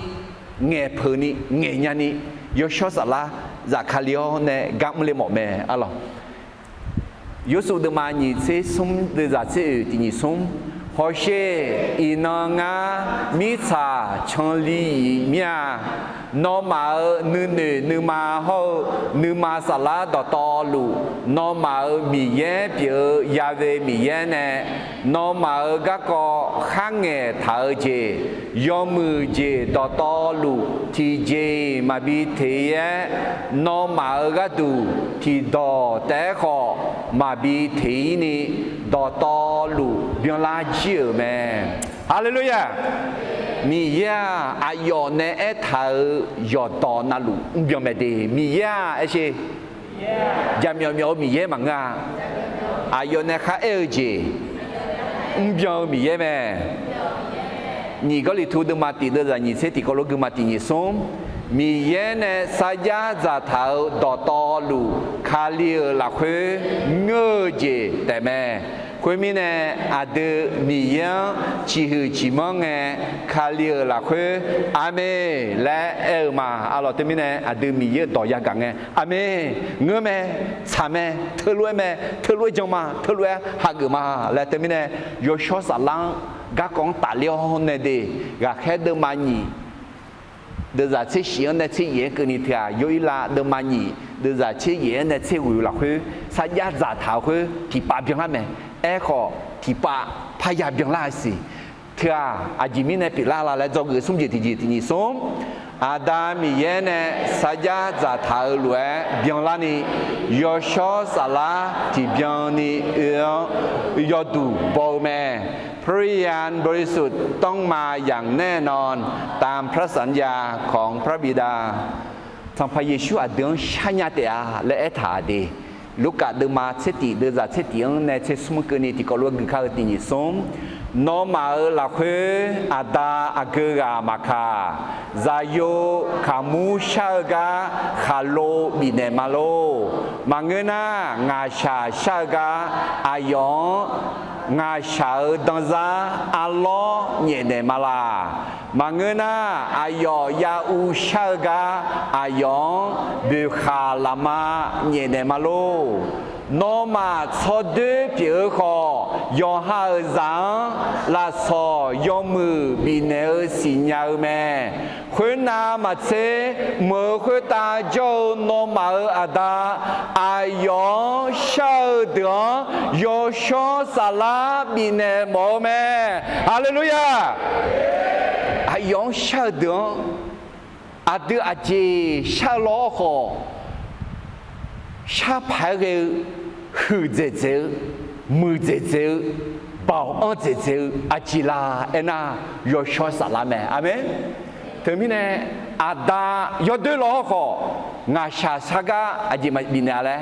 ngaeqpeuqni, ngaeqnyani, Yawshawr Saflar Zafkali-awr nae gar mrle mawf mae. Arlawq, Yorsuv deuvma nyiq tser smr deuvzaq tser oeq tiqnyif smr, Hawsher, iqnan ngar mirtsaq canli-iq mir-a. Nawmaf-euq nuinoeq nuima hawr-eu nuima saflar dawqtawvluf, nawmaf-euq Miqyaer pyeuf-eu Ya'we Miqyaer nae nawmaf-euq garkawv kharngaeq taq-eu jeq, yawmuiq jeq dawqtawvluf tiqjeq-iq maqbi teq-ir-aer, nawmaf-euq gharduq tiqdawq taef-aer khawf maqbi teq-ir ni, dawqtawvluf byanlar jir-euq mae. Haleluya! Miqyaer-aq, aqyawf nae aertaq-euq yawqdawq navluf mrbyan mae de. Miqyaer-aq, aer sher, jaqmyawf myawf-eu Miqyaer maqngeur-a. Aqyawf nae kharaer-eu jeq mrbyan-eu Miqyaer mae. Nyiq Gawrliqtu deuvma tiq deuvzaq nyiq tser tiqkawv lof gui ma. Tiqnyif smr, Miqyaer nae sarjax dzaqtaq-euq dawqtawvluf, Kali-euq lafkhoer ngeur-eu jeq taefmae. Khoermirnae, aqdui Miqyaer-anr ciqhuiq ciqmanr ngae, Kali-euq lafkhoer Aqmeq laer aer-eu ma. Arlawq, teumirnae aqdui Miqyaer-euq dawq yagaq ngae, Aqmeq, ngeur mae, tsaq mae, teulof-aer mae, teulof-aer jan ma, teulof-aer hageuf ma laer, teumirnae Yawshawr Saflar-anr garkawv-anr tafler-awr nae de, ghaqkhaer deuvma nyiq, deuvzaq tser shif-anr nae tser yaef-aer keuvni teu-aq, Yawirlav deuvma nyiq, deuvzaq tser yaef-aer nae tser ghoeq-eu lafkhoer sarjax dzaqtaq-eu khoer tiqpav byanlar mae. Aerkhawf, tiqpav parya byanlar-eu siq. Teu-aq, aqjeq mirnae pyeuflar la laer dzawgeuf smr jeq tiqjeq tiq nyiq smr. Aqda Miqyaer nae sarjax dzaqtaq-eu lof-aer byanlarni, Yawshawr Saflar tiqbyanni oe-anr yawduq baw-eu mae. พระวิญญาณบริสุทธิ์ต้องมาอย่างแน่นอน ตามพระสัญญาของพระบิดา Sanqpaq Yeqsur aqdui-anr sharnya taef-a laer aertaq-aq de, Lurkaf deuvma tser tif, deuvzaq tser tif-anr nae tser smr keuvni tiqkawv lof-aer guikar-eu tiq nyiq smr. Nawmaf-euq lafkhoer aqda aqgeu ghaq maqkaq, zaqyo kaqmur shar-eu gar khaqlo bifnaeq ma lor. Maqngeur nar, ngaqshaq shar-eu gar aqyawf-anr ngaqshaq-euq danzar arlawr nyaefnaeq ma laq. Maqngeur nar, aqyawf yaruv shar-eu gar aqyawf-anr boeqkhaq lafma nyaefnaeq ma lor. Nawmaf tsawrdoer pyeuf-eu khawf, yawqha-euq zaq-anr lafsawq yawmuiq bifnaeq-eu siqnya-eu mae. Khoernav maqtser, meuq-eu khoertav jawr-eu nawmaf-euq aqda, aqyawf-anr shar-eu deuq-anr Yawshawr Saflar bifnaeq mawf-eu mae. Haleluya! Aqyawf-anr shar-eu deuq-anr, aqdui aqjeq shar-eu law-awr khawf, sharpaq-aer ghae-eu, huiqdzaeq dzaeq-eu, muiqdzaeq dzaeq-eu, baoq anr dzaeq dzaeq-eu aqjeq la aernar, Yawshawr Saflar mae. Aqmeq. Teumirnae, aqda yawdoer law-awr khawf, ngaqshaq shar gar aqjeq maqbif naeq-a laer,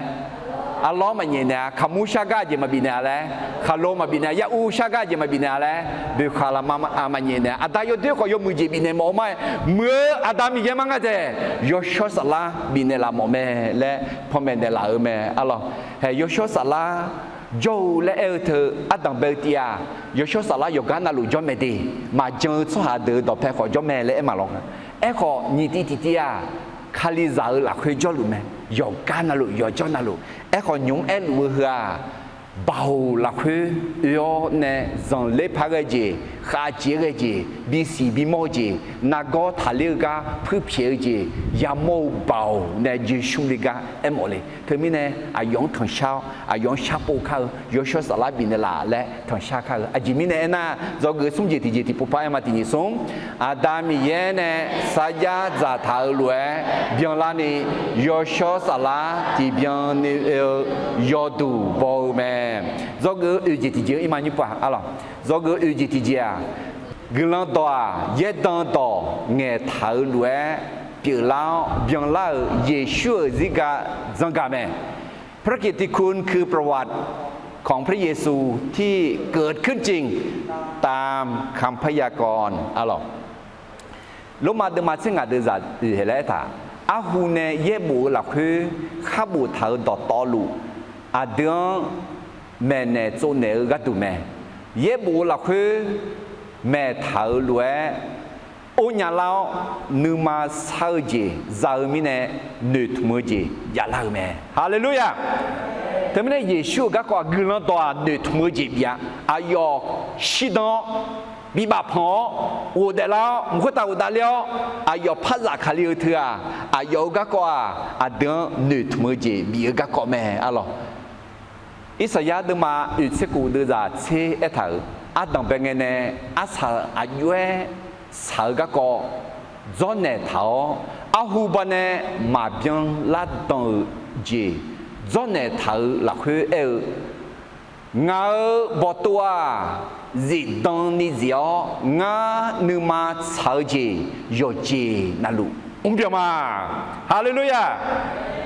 arlawr maqnyaef naeq-a, kaqmur shar gar aqjeq maqbif naeq-a laer, khaqlo maqbif naeq-a, yaruv shar gar aqjeq maqbif naeq-a laer, boeqkhaq lafma maqnyaef naeq-a. Aqda yawdoer khawf yawmuiq jeq bif naeq mawf-eu ma-aer, muiq-eu aqda Miqyaer mar nga dzaeq, Yawshawr Saflar bifnaeq laf mawf mae laer panmaeq naeqlaf-euq mae. Arlawq, haeq Yawshawr Saflar jawr-eu laer aer-eu teu ardanq bae-eu tiv-aq, Yawshawr Saflar yawqgar navluf jawr mae de, maqjan-eu tsawrhaq deuq-euq dawqpae khawf jawr mae laer aer maqlawr nga. Aerkhawf, nyiq tiv tiqtiv-aq, Kalizaq-euq lafkhoer jawrluf mae. Yawqgar navluf, yawqjawr navluf. Aerkhawf, nymq-mr aerluf-eu heu-aq, baoq lafkhoer oe-awr nae zanqler paq ghae jeq, khavjeq-aer ghae jeq, bisiq bimawr-eu jeq, nargawr taqler-eu gar puirpyaeq-eu jeq yamawr-eu baoq nae jeqsur le gar aermawf le. Teumirnae aqyawf-anr tanqshar-awr, aqyawf-anr sharpov kar-eu, Yawshawr Saflar bifnaeq laf laer tanqshar kar-eu. Aqjeq mirnae aernar, dzawgeuf smr jeq tiqjeq tiqpov par aer ma tiq nyiq smr. Aqda Miqyaer nae sarjax dzaqtaq-euq lof-aer byanlarni, Yawshawr Saflar tiqbyan ni oe-eu yawduq baw-eu mae. Dzawgeuf-eu oeq jeq tiqjeq-anr irma nymr pov-aq, arlawq, dzawgeuf-eu oeq jeq tiqjeq-aq, guiqlanq dawq-aq, yaerdan dawq ngaeqtaq-euq lof-aer pyeuflar-awr byanlar-euq Yeqsur-euq zirga dzanr gaq mae. พระกิตติคุณคือประวัติของพระเยซูที่เกิดขึ้นจริง ตามคำพยากรณ์ arlawq. Lormav deuvma tser ngaq deuvzaq oeq haeq laer aertaq, arhu nae yaerbof-eu lafkhoer khar boftaq-euq dawqtawvluf, aqdui-anr maeqnaeq tsovnaeq-eu gharduq mae. Yaerbof-eu lafkhoer maeqtaq-euq lof-aer or nyalar-awr, nuima sar-eu jeq za-eu mirnae noeqtmq-eu jeq javlar-euq mae. Haleluya! Teumirnae Yeqsur-euq garkawv-aq, guiqlanq dawq-aq noeqtmq-eu jeq bif-a. Aqyawf shirdan-awr, bibaf panq-awr, ghofdaef lar-awr, mq khoertav ghofdaef ler-awr, aqyawf par zafkale-eu teu-aq, aqyawf-euq garkawv-aq, aqdui-anr noeqtmq-eu jeq bif-eu garkawv mae, arlawq. Irsaqyar deuvma oeq tser kof deuvzaq tser aertaq-euq, ardanqbae ngae nae arsaq aqjox-aer saq-eu garkawv dzawrnaeq taq-awr, arhu bawnae maqbyan lar dan-euq jeq dzawrnaeq taq-euq lafkhoer aer-eu, Ngaq-euq bawqtov-aq, zifdan ni zif-awr, ngar nuima tsaq-eu jeq yawqjeq navluf mrbyan ma. Haleluya!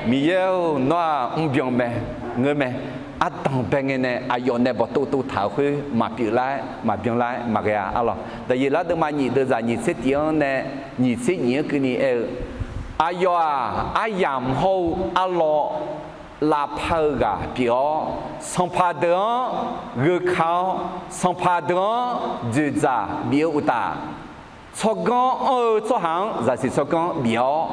Miqyaer-or, nawr-aq mrbyan mae, ngeur mae. Ardanqbae ngae nae aqyawf nae bawqtov tov taq-euq khoer maqpyeuf lar-aer, maqbyan lar-aer maqghae-a, arlawq. Daqyeqlar deuvma nyiq deuvzaq nyiq tser tif-anr nae nyiq tser nyiq-anr keuvni aer-eu, Aqyawf-aq, aryamq hawr-eu arlawr lavpar-eu ghaq pyeuf-awr, sanqpaq deuq-anr gheuka-awr, sanqpaq deuq-anr dzoeqdzaq bif-eu uqtaf, tsawrganr anr-eu tsawrhaq-anr zaqsiq tsawrganr bif-awr,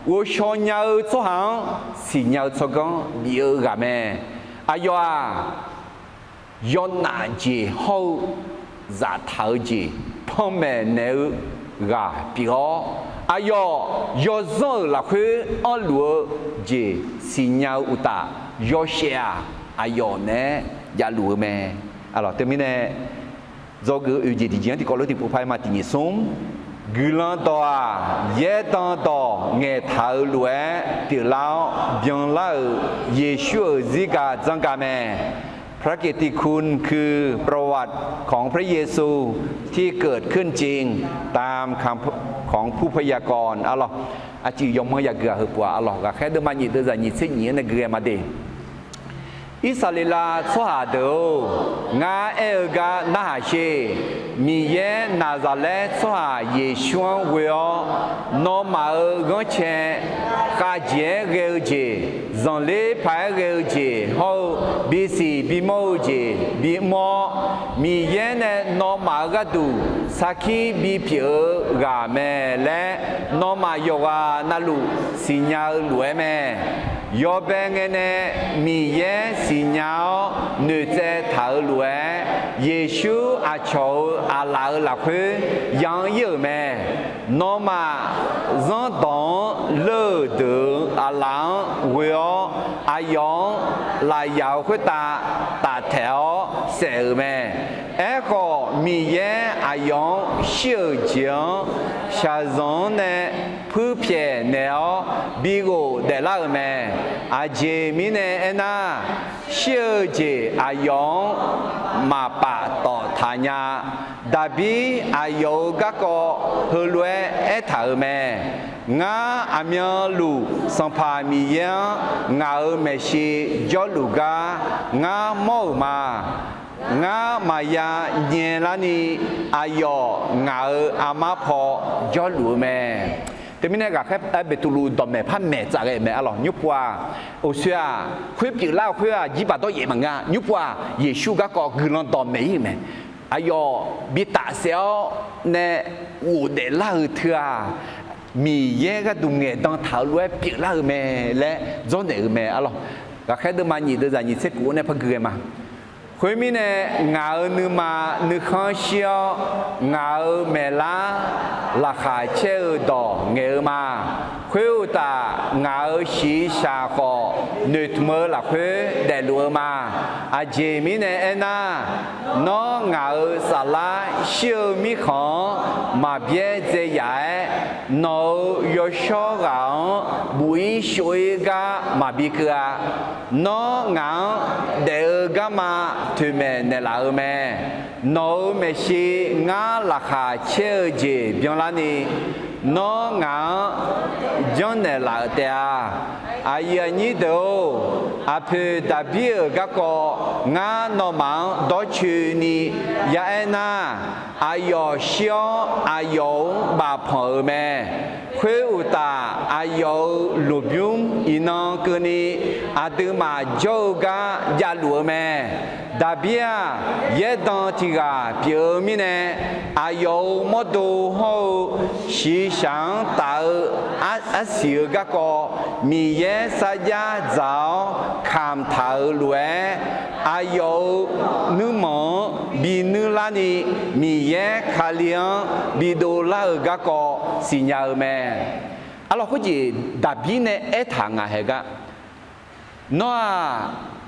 ghovshaw nya-eu tsawrhaq-anr siqnya-eu tsawrganr bif-eu ghaq mae. Aqyawf-aq, yawnaf jeq hawr-eu zaftaq-eu jeq panmaeq naeq-eu ghaq pyeuf-awr, aqyawf yawzanr-euq lafkhoer anrluf-eu jeq siqnya-eu uqtaf, yawshaef-aq, aqyawf naeq-aer javluf-eu mae. Teumirnae, dzawgeuf-eu oeqjeq tiqjeq-anr tiqkawv lof tiqpov par-aer ma tiq nyiq smr. Guiqlanq dawq-aq, yaerdan dawq ngaeqtaq-eu lof-aer pyeuflar-awr byanlar-euq Yeqsur-euq zirgaq dzanrgaq mae. พระกิตติคุณคือประวัติของพระเยซูที่เกิดขึ้นจริงตามคำของผู้พยากรณ์ Arlawr, aqcuiv yawmanr yageuf-aq heupov-aq, arlawr, ghaqkhaer deuvma nyiq deuvzaq nyiq tser nyiq-anr nae gui ghae ma de. Irsaqleqlav tsawrhaq deuq-or, ngar aer-eu gar narhaq sher. Miqyaer Naqzaqlaer tsawrhaq Yeqsur-anr ghoe-awr, nawmaf-euq ghanrcae khavjeq-aer ghae-eu jeq, zanqler paq-aer ghae-eu jeq hawr-eu, bisiq bimawr-eu jeq bimawr-awr, Miqyaer nae nawmaf-euq gharduq sarkir bipyeuf-eu ghaq mae laer, nawmaf yawqghaq navluf siqnya-eu lof-aer mae. Yawbae ngae nae Miqyaer siqnya-awr noeqtsaev taq-euq lof-aer, Yeqsur aqcawq-euq aqlaf-euq lafkhoer ya-anr ir-euq mae. Nawmaf zanrdawq-anr leur-euq deuq-euq aqlaf-anr ghoe-awr, aqyawf-anr lafyaq-euq khoertav taftaeq-awr saef-euq mae. Aerkhawf, Miqyaer aqyawf-anr shir-euq jeq-anr shaqzanq-anr nae puirpyaeq naeq-awr bighof daeflar-euq mae. Aqjeq mirnae aernar, shir-eu jeq aqyawf-anr maqpaf tawf taq nya. Daqbir aqyawf-euq garkawv heulof-aer aertaq-euq mae. Ngar aqmyanluf Sanqpaq Miqyaer-anr ngaq-euq maeqshi jawrluf gar ngar mawr-euq ma. Ngar maqya nyaelarni aqyawf ngaq-euq armar paw jawrluf-eu mae. Teumirnae ghaqkhaer Beqtuvluv dawqmaeq par maeq tsaf ghae-euq mae, arlawr. Nymrpov-aq, oqsoe-aq, khoer pyeuflar-eu khoer-aq, jirbaq dawryaef maqngeur-a. Nymrpov-aq, Yeqsur garkawv guiqlanq dawqmaeq ir-euq mae. Aqyawf bi tafsaef-awr nae ghofdaef lar-euq teu-aq, Miqyaer gharduq ngaeqdan taq-euq lof-aer pyeuflar-eu mae laer dzawrnaeq-euq mae, arlawr. Ghaqkhaer deuvma nyiq deuvzaq nyiq tser kuf-anr nae par gui ghae ma. Khoermirnae, ngaq-euq nuima nuikhanr shir-awr, ngaq-euq maeqlar laqkhaq caer-eu dawq ngaeq-eu ma. Khoeruqtaf, ngaq-euq shiqshaq khawf noeqtmq-eu lafkhoer daefluf-eu ma. Aqjeq mirnae aernar, nawr ngaq-euq saflar shir-eu mirkhanq-anr maqbyaer dzae yaf-aer, nawq-euq yawshawr ghaq-anr buq-ir shov-ir gar maqbi keuv-a. Nawr ngaq-anr daef-eu garma toeqmaeq naeqlaf-eu mae. Nawq-euq maeqshi ngar laqkhaq caer-eu jeq byanlarni, nawr ngaq-anr janrnaeq laf-euq taef-a. Aqyuif aqnyir deuq-or, aqpoeq Daqbir-euq garkawv ngar nawmaf-anr dawrcoeni yaaer nar, aqyawf shir-awr aqyawf-anr bafpanq-euq mae. Khoeruqtaf, aqyawf-euq lmqbymr iqnan keuvni aqduimaf jawr-eu gar javluf-eu mae. Daqbir-aq, yaerdan tiq ghaq pyeuf-eu mirnae, aqyawf-euq mawrdo hawr-eu shiqshaq-anr taf-eu arsiq-eu garkawv Miqyaer sarjax dzaq-awr kamq taq-euq lof-aer, aqyawf-euq nuirmanq-anr binuir larni Miqyaer Kali-anr bidov lar-euq garkawv siqnya-eu mae. Arlawr, khoerjeq Daqbir nae aertaq ngaq haeq gar, nawr-aq,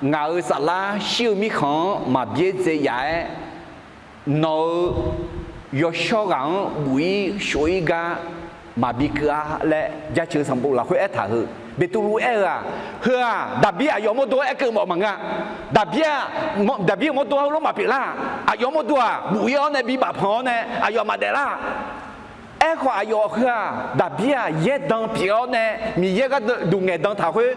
ngaq-euq saflar shir-eu mirkhanq-anr maqbyaer dzae yaf-aer, nawq-euq yawshawr ghaq-anr buq-ir shov-ir gar maqbi keuv-a laer Jaceuq sanqbof lafkhoer aertaq heu Beqtuvluv aer-eu-aq, heu-aq Daqbir aqyawf mawrdo-anr aerkeuv mawf maqngeur-a. Daqbir-aq, Daqbir-euq mawrdo-anr heulof maqpyeuf lar-aq. Aqyawf mawrdo-aq buq-ir-awr nae bi bafpanq-awr nae aqyawf maqdaef lar-aq. Aerkhawf, aqyawf heu-aq, Daqbir-aq, yaerdan pyeuf-awr nae Miqyaer gharduq ngaeqdan taq khoer,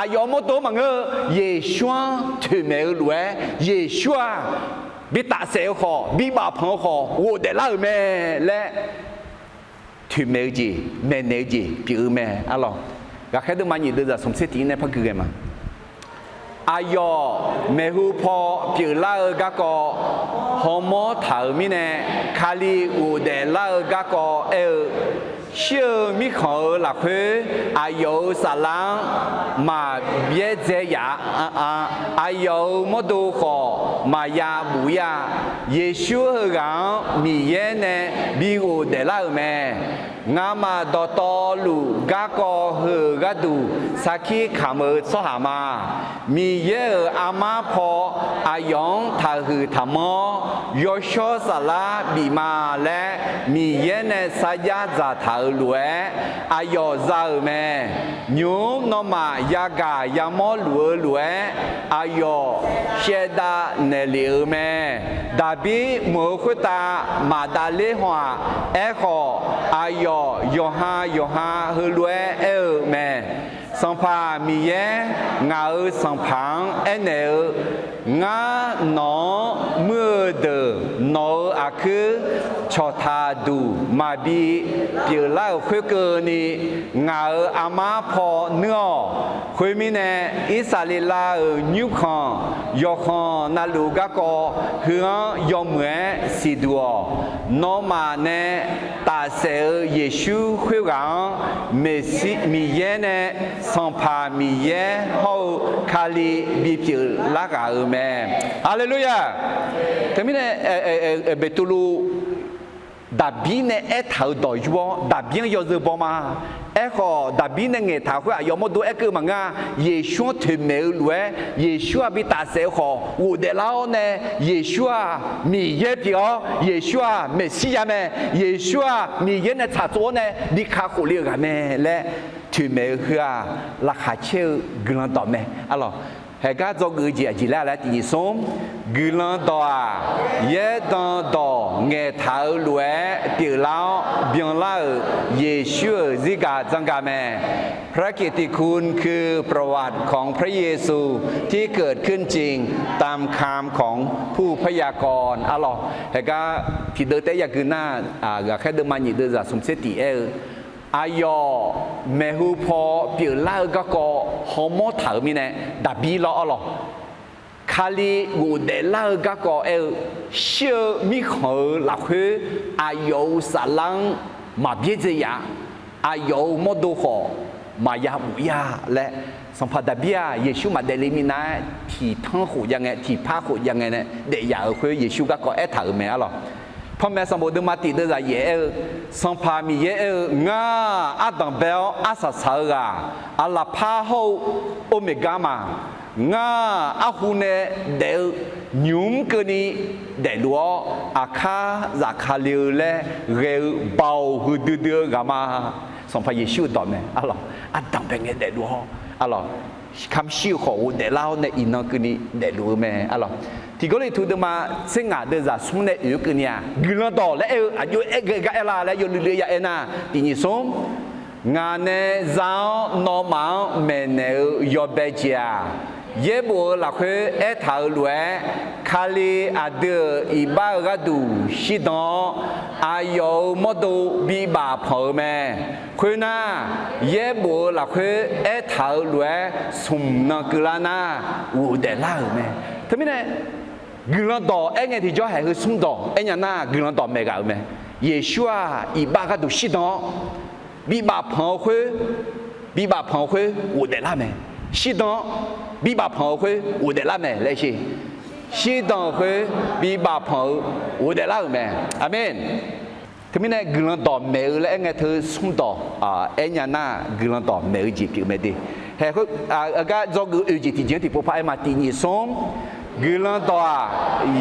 aqyawf mawrdo-anr maqngeur-eu, Yeqsur-anr toeqmaeq-eu lof-aer, Yeqsur-aq, bi tafsaef-eu khawf, bi bafpanq-eu khawf, ghofdaef lar-euq mae laer, toeqmaeq-eu jeq, maeqnaeq-eu jeq pyeuf-eu mae arlawq. Ghaqkhaer deuvma nyiq deuv zaq smq tser tiq-ir nae par gui ghae ma. Aqyawf maeqhu paw pyeuflar-eu garkawv hawmawr taq-euq mirnae, Kali ghofdaef lar-eu garkawv aer-eu, shir-eu mirkhanq-euq lafkhoer aqyawf-euq saflar-anr maqbyaerdzae yaf-a. Aqyawf-euq mawrdo khawf maqya buf-ir-a. Yeqsur heughaq-anr Miqyaer nae bi ghofdaef lar-euq mae. Ngamaf dawqtawvluf garkawv heu-euq gharduq sarkir kamq-eu tsawrhaq ma. Miqyaer-euq armar paw aqyawf-anr taqhuiq taqmanr-awr, yawshawr saflar bif ma laer Miqyaer nae sarjax dzaqtaq-euq lof-aer aqyawf za-euq mae. Nymq-mr nawmaf yagaq yamawr luf-eu lof-aer aqyawf shaevdav naeqlef-euq mae. Daqbir mq-euq khoertav maqdav ler haw-aq. Aerkhawf, aqyawf yawqha yawqha heulof-aer aer-eu mae. Sanqpaq Miqyaer, ngaq-euq Sanqpaq-anr aernaeq-eu, Ngar nawq-anr muir-eu deuq nawq-euq aqkuir cawqtaq duq maqbi pyeuflar-euq khoerkeuvni, ngaq-euq armar paw nuir-awq. Khoermirnae, Irsaqleqlav-euq nymrkhanq yawqkhanq navluf garkawv heu-anr yawmuiq-aer siqduq-awq. Nawmaf nae tafsaef-eu Yeqsur khoerghaq-anr, Miqyaer nae Sanqpaq Miqyaer hawr-eu Kali bipyeuf lar ghaq-euq mae. Haleluya! Teumirnae, Beqtuvluv Daqbir nae aertaq-euq dawq yur-awr, Daqbir-anr yawzeu baw ma. Aerkhawf, Daqbir nae ngaeqtaq khoer aqyawf mawrdo aerkeuv maqngeur-a. Yeqsur-anr toeqmaeq-eu lof-aer, Yeqsur-aq bi tafsaef-eu khawf ghofdaef lar-awr nae, Yeqsur-aq Miqyaer pyeuf-awr, Yeqsur-aq Meqsirya mae. Yeqsur-aq Miqyaer nae tsaqtsov-awr nae bi kakhof le-eu ghaq mae laer toeqmaeq-eu heu-aq, laqkhaq caer-eu guiqlanq dawq mae arlawq. Haeqgar dzawgeuf-eu jeq aqjeq laer laer tiqnyif smr, guiqlanq dawq-aq, yaerdanq dawq ngaeqtaq-eu lof-aer pyeuflar-awr byanlar-euq Yeqsur-euq zirgaq dzanrgaq mae. พระกิตติคุณคือ ประวัติของพระเยซูที่เกิดขึ้นจริงตามคำของผู้พยากรณ์ arlawq. Haeqgar tiqdeuv taef-aer yagui nar, ghaqkhaer deuvma nyiq deuv zaq smq tser tiq aer-eu, aqyawf maeqhu paw pyeuflar-eu garkawv hawmawr taq-euq mirnae, Daqbir lawr arlawq. Kali ghofdaef lar-eu garkawv aer-eu, shir-eu mirkhanq-euq lafkhoer aqyawf-euq saflar-anr maqbyaerdzae yaf-a. Aqyawf-euq mawrdo khawf maqya buf-ir-a laer, Sanqpaq Daqbir-aq Yeqsur maqdaef le minav-aer tiqtanr khof jav ngae, tiqpar khof jav ngae nae daef yaf-euq khoer Yeqsur garkawv aertaq-euq mae arlawq. Panmaeq sanqbof deuvma tiq deuv zaq yaef aer-eu, Sanqpaq Miqyaer aer-eu, Ngar-aq ardanq bae-awr arsaq saq-eu ghaq, aqlaqpar hawr-eu Ormeqgar ma. Ngar-aq arhu nae daef-eu nymq-mr keuvni daefluf-awr, aqkar zafkale-eu laer ghae-eu baoq huiqdui dui-eu ghaq ma. Sanqpaq Yeqsur-euq dawq mae arlawq. Ardanq bae ngae daefluf-awr arlawq, kamq shir-eu khawf ghofdaef lar-awr nae iqnan keuvni daefluf-eu mae arlawq. Tiq Gawrliqtu deuvma tser ngaq deuv zaq smr nae oeq-eu keuvni-aq, guiqlanq dawq laer aer-eu aqjox-aer ghae gar aer la laer yawluiv luiv ya aer nar, tiqnyif smr, Ngaq nae za-awr nawmaf-anr maeqnaeq-eu yawbae jeq-aq, yaerbof-eu lafkhoer aertaq-euq lof-aer, Kali aqdui-euq iqbax-eu gharduq shirdan-awr, aqyawf-euq mawrdo bibaf panq-eu mae. Khoernar, yaerbof-eu lafkhoer aertaq-euq lof-aer smq nan keuvlar nar, ghofdaef lar-euq mae. Teumirnae, guiqlanq dawq aer ngae tiqjawr haeq heu smr dawq aer nya nar, guiqlanq dawq maeq ghaq-euq mae. Yeqsur-aq iqbax gharduq shirdan-awr, bibaf panq-eu khoer, bibaf panq-eu khoer ghofdaef lar mae. Shirdan-awr, bibaf panq-eu khoer ghofdaef lar mae laer sher. Shirdan-euq khoer, bibaf panq-eu ghofdaef lar-euq mae. Aqmeq. Teumirnae guiqlanq dawq maeq-eu laer aer ngae teu smr dawq aer nya nar, guiqlanq dawq maeq-eu jeq pyeuf mae de. Haeq khoer, aqgar dzawgeuf oeq jeq tiqjeq-anr tiqpov par aer ma, tiqnyif smr, guiqlanq dawq-aq,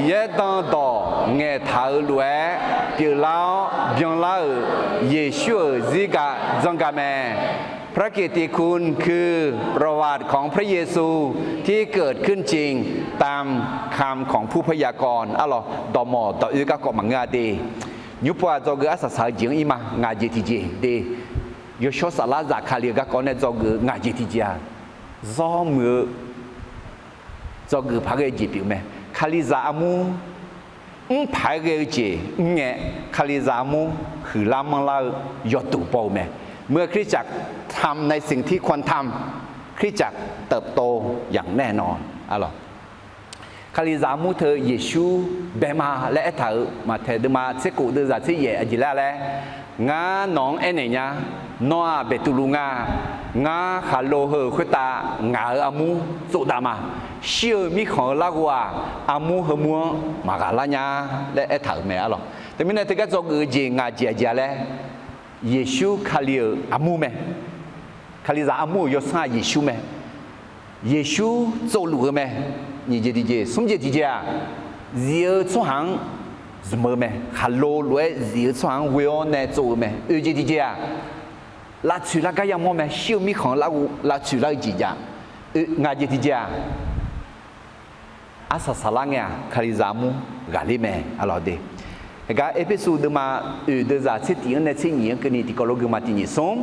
yaerdanq dawq ngaeqtaq-euq lof-aer pyeuflar-awr byanlar-euq Yeqsur-euq zirgaq dzanrgaq mae. พระกิตติคุณคือ ประวัติของพระเยซูที่เกิดขึ้นจริงตามคำของผู้พยากรณ์ arlawq. Dawqmawq dawq oe garkawv maqngeur-a de. Nymr pov-aq dzawgeuf arsaq saq-eu jeq-anr ir ma. Ngaq jeq tiqjeq de. Yawshawr saflar zafkale-eu garkawv nae dzawgeuf ngaq jeq tiqjeq-aq, zawr muiq-eu dzawgeuf paq ghae jeq pyeuf mae. Kalizaq armur mr paq-aer ghae-eu jeq mr ngae, Kalizaq armur huiqlar manrlar-eu yawduq baw-eu mae. เมื่อคริสตจักรทำในสิ่งที่ควรทำ คริสตจักรเติบโตอย่างแน่นอน Kalizaq armur teu Yeqsur bae ma laer aertaq-euq Maqtaeq deuvma tser khof deuvzaq tser yaef aqjeq laer laer, Ngar nawq-anr aernaeq nya, nawr-aq Beqtuvluv nga. Ngar khaqlo heu-euq khoertav ngaq-euq armur tsovdav ma. Shir-eu mirkhanq-eu larghov-aq, armur heumur-anr maqghaq lar nya laer aertaq-euq mae arlawq. Teumirnae teugar dzawgeuf-eu jeq ngaq jeq aqjeq-a laer, Yeqsur Kali-euq armur mae. Kalizaq armur-euq yawsanr-aq Yeqsur mae. Yeqsur tsovluf-eu mae. Nyiq jeq tiqjeq, smr jeq tiqjeq-aq, zif-eu tsawrhaq-anr zmq-eu mae. Khaqlo lof-aer zif-eu tsawrhaq-anr ghoe-awr nae tsov-eu mae. Oeq jeq tiqjeq-aq, lavtsoeq lar gar yamawr mae. Shir-eu mirkhanq-eu larghov lavtsoeq lar-eu jeq jav. Oeq ngaq jeq tiqjeq-aq, arsaq saqlar ngae-aq Kalizaq armur ghaqler mae arlawq de. Aqgar Erpersu deuvma oeq deuvzaq tser tiq-anr nae tser nyiq-anr keuvni tiqkawv lof guiqma tiq nyiq smr.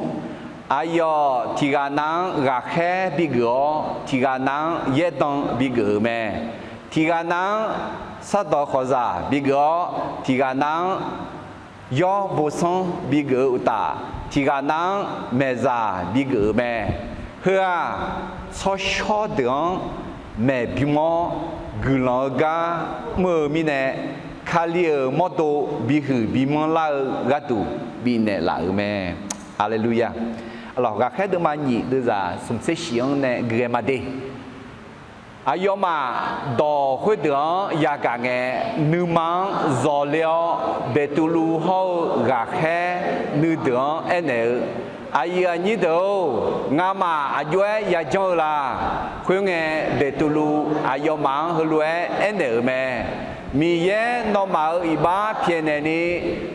Aqyawf tiqghaq nav-anr ghaqkhaer bigeuf-awr, tiqghaq nav-anr yaerdan bigeuf-euq mae. Tiqghaq nav-anr sardawq khawqzaq bigeuf-awr, tiqghaq nav-anr yawr bosanr bigeuf-eu uqtaf, tiqghaq nav-anr maeqzaq bigeuf-euq mae. Heu-aq, tsawrshawr deuq-anr maeqbym-awr guiqlanq-eu gar mr-eu mirnae, Kali-euq mawrdo bihuiq bimanr lar-eu gharduq bifnaeq laf-euq mae. Haleluya! Arlawq, ghaqkhaer deuvma nyiq deuvzaq smq tser shif-anr nae gui-aer ma de. Aqyawfmaf dawq khoerdeuq-anr yagaq ngae, nuima-anr zawqle-awr, Beqtuvluv hawr-eu ghaqkhaer nuideuq-anr aernaeq-eu, Aqyuif aqnyir deuq-or, ngamaf aqjox-aer yajanr-eu la? Khoerngae, Beqtuvluv aqyawfmaf-anr heulof-aer aernaeq-euq mae. Miqyaer nawmaf-euq iqbax pyaeqnaeq ni,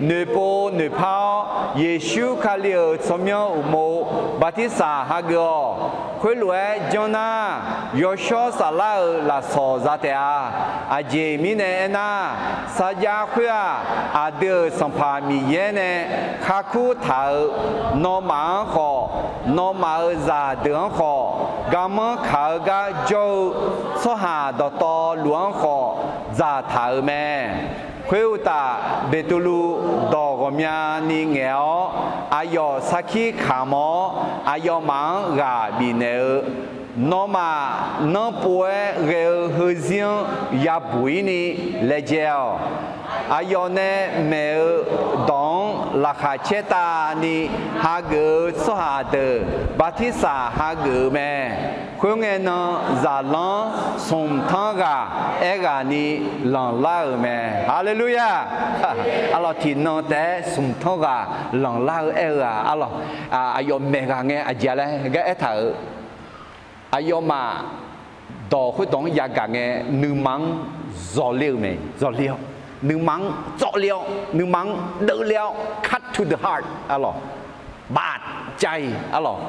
noeqpov noeqpar-awr, Yeqsur Kali-euq tsawrmyanr uqmov bartirsaq hageuf-awq. Khoerlof-aer janr nar, yawshawr saflar-euq lafsawq za taef-a. Aqjeq mirnae aernar, sarjax khoer-aq, aqdui-euq Sanqpaq Miqyaer nae kakhoer taq-euq, nawmaf-anr khawf, nawmaf-euq zaqdeuq-anr khawf, garmanr kaq-eu gar jawr-eu tsawrhaq dawqtawvluf-anr khawf dzaqtaq-euq mae. Khoeruqtaf, Beqtuvluv dawq ghawqmyani ngaeq-awr, aqyawf sarkir kamq-awr, aqyawfmaf-anr ghaq bifnaeq-eu, Nawmaf nanrpov-aer ghae-eu heuzir-anr yabuq-ir ni laejae-awq. Aqyawf nae maeq-eu dawq-anr laqkhaq caer tavni hageuf-eu tsawrhaq deuq bartirsaq hageuf-eu mae. Khoerngae nan, zaqlanr smq tanr ghaq aerghaqni lanqlar-euq mae. Haleluya! Arlawq, tiqnan taef-aer smq tanr ghaq lanqlar-eu aer-eu-aq, arlawq, aqyawf maeq ghaq ngae aqjeq laer gar aertaq-euq, aqyawfmaf dawq khoerdawq-anr yagaq ngae, nuima-anr zawqler-eu mae. Zawqler-awr, nuima-anr tsawvler-awr, nuima-anr deuvler-awr, cut to the heart arlawq, bafcav-iq arlawq.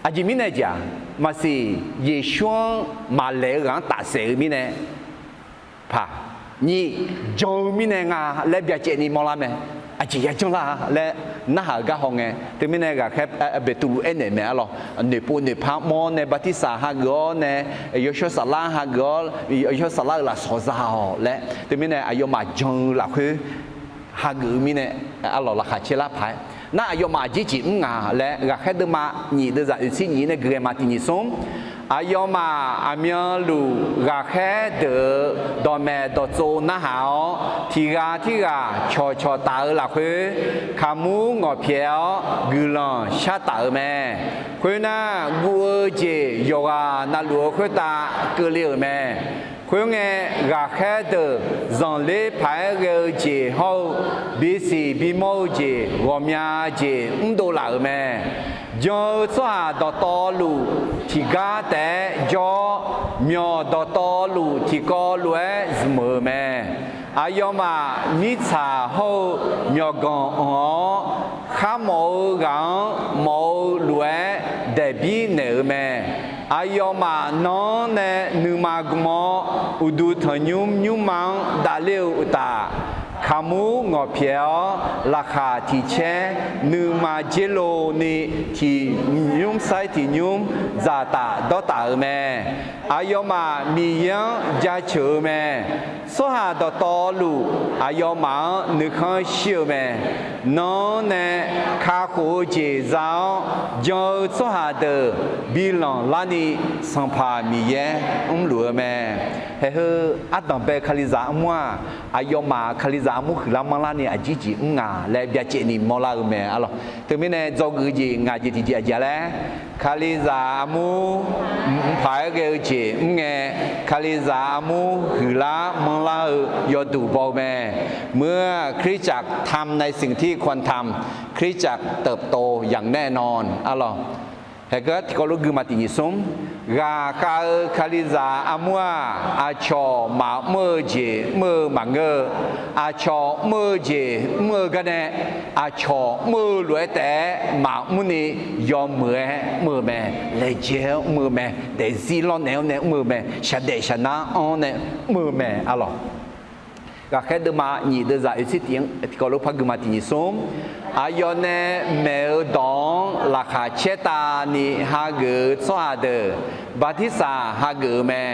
Aqjeq mirnae jeq-aq, maqsiq, Yeqsur-anr maqlaeq-eu ghaq-anr tafsaef-eu mirnae paq, nyiq, jan-eu mirnae nga laer byacaevni mawrlar mae. Aqjeq yajanr lar laer narhaq-euq gar hawngae, teumirnae ghaqkhaer Beqtuvluv aernaeq mae arlawq, noeqpov noeqpar mawr nae bartirsaq hageuf-awr nae, yawshawr saflar hageuf-awr, yawshawr saflar-euq lafsawq za-awq laer, teumirnae aqyawfmaf jan-eu lafkhoer hageuf-eu mirnae, arlawq, laqkhaq caer lar paq-aer nar, aqyawfmaf aqjeq jeq mr nga laer ghaqkhaer deuvma nyiq deuvzaq oeqtser nyiq nae gui-aer ma tiq nyiq smr. Aqyawfmaf aqmyanluf ghaqkhaer deuq-euq dawqmaeq dawqtsov narhaq-awr, tiq ghaq tirghaq cawqcawq taf-eu lafkhoer, kaqmur ngawqpyaeq-awr guiqlanq shar taf-euq mae. Khoernar, guv-eu jeq yawqghaq navluf-eu khoertav keuvle-euq mae. Khoerngae, ghaqkhaer deuq zanqler paq-aer ghae-eu jeq hawr-eu, bisiq bimawr-eu jeq ghawqmya jeq mrdov laf-euq mae. Jan-eu tsawrhaq dawqtawvluf tiqgar taef-aer jawr-awr, myawq dawqtawvluf tiqkawv lof-aer zmq-euq mae. Aqyawfmaf mirtsaq hawr-eu myawqganq anq-awr, kharmawf-eu ghaq-anr mawf-eu lof-aer daeqbir naeq-euq mae. Aqyawfmaf nan-anr nae nuima gm-awr, uqduq tanqnymr nymrma-anr davler-eu uqtaf, kaqmur ngawqpyaeq-awr, laqkhaq tiq caer nuima dzer lov ni, tiq nymr sair tiq nymr dzaqtaf dawrtaf-euq mae. Aqyawfmaf Miqyaer-anr jaceuq-eu mae. Tsawrhaq dawqtawvluf aqyawfmaf-anr nuikhanr shir-eu mae. Nan-anr nae kakhof-eu jeq za-awr, jan-eu tsawrhaq deuq bi lanqlar ni, Sanqpaq Miqyaer mrluf-eu mae. Haeq heu ardanqbae Kalizaq armur-aq, aqyawfmaf Kalizaq armur huiqlar manrlar ni aqjir jeq mr nga laer byacaevni mawrlar-eu mae arlawq. Teumirnae dzawgeuf-eu jeq ngaq jeq tiqjeq aqjeq-a laer, Kalizaq armur mqpaq-aer ghae-eu jeq mr ngae, Kalizaq armur huiqlar manrlar-eu yawduq baw-eu mae. เมื่อคริสตจักรทำในสิ่งที่ควรทำ คริสตจักรเติบโตอย่างแน่นอน arlawq. Haeq heu-anr tiqkawv lof gui ma tiq nyiq smr. Ghaqkhav-eu Kalizaq armur-aq, aqcawq maqmr-eu jeq mr-eu maqngeur-eu, aqcawq mr-eu jeq mr-eu garnae, aqcawq mr-eu lof-aer taef-aer maqmr ni yawmuiq-aer mr-eu mae. Laejae-anr mr-eu mae. Daefzir lawrnaeq-awr nae mr-eu mae. Shaqdaef shaqnar anr-awr nae mr-eu mae arlawq. Ghaqkhaer deuvma nyiq deuvzaq oeqtser tiq-anr tiqkawv lof par gui ma tiq nyiq smr. Aqyawf nae maeq-eu dawq-anr laqkhaq caertavni hageuf-eu tsawrhaq deuq bartirsaq hageuf-eu mae.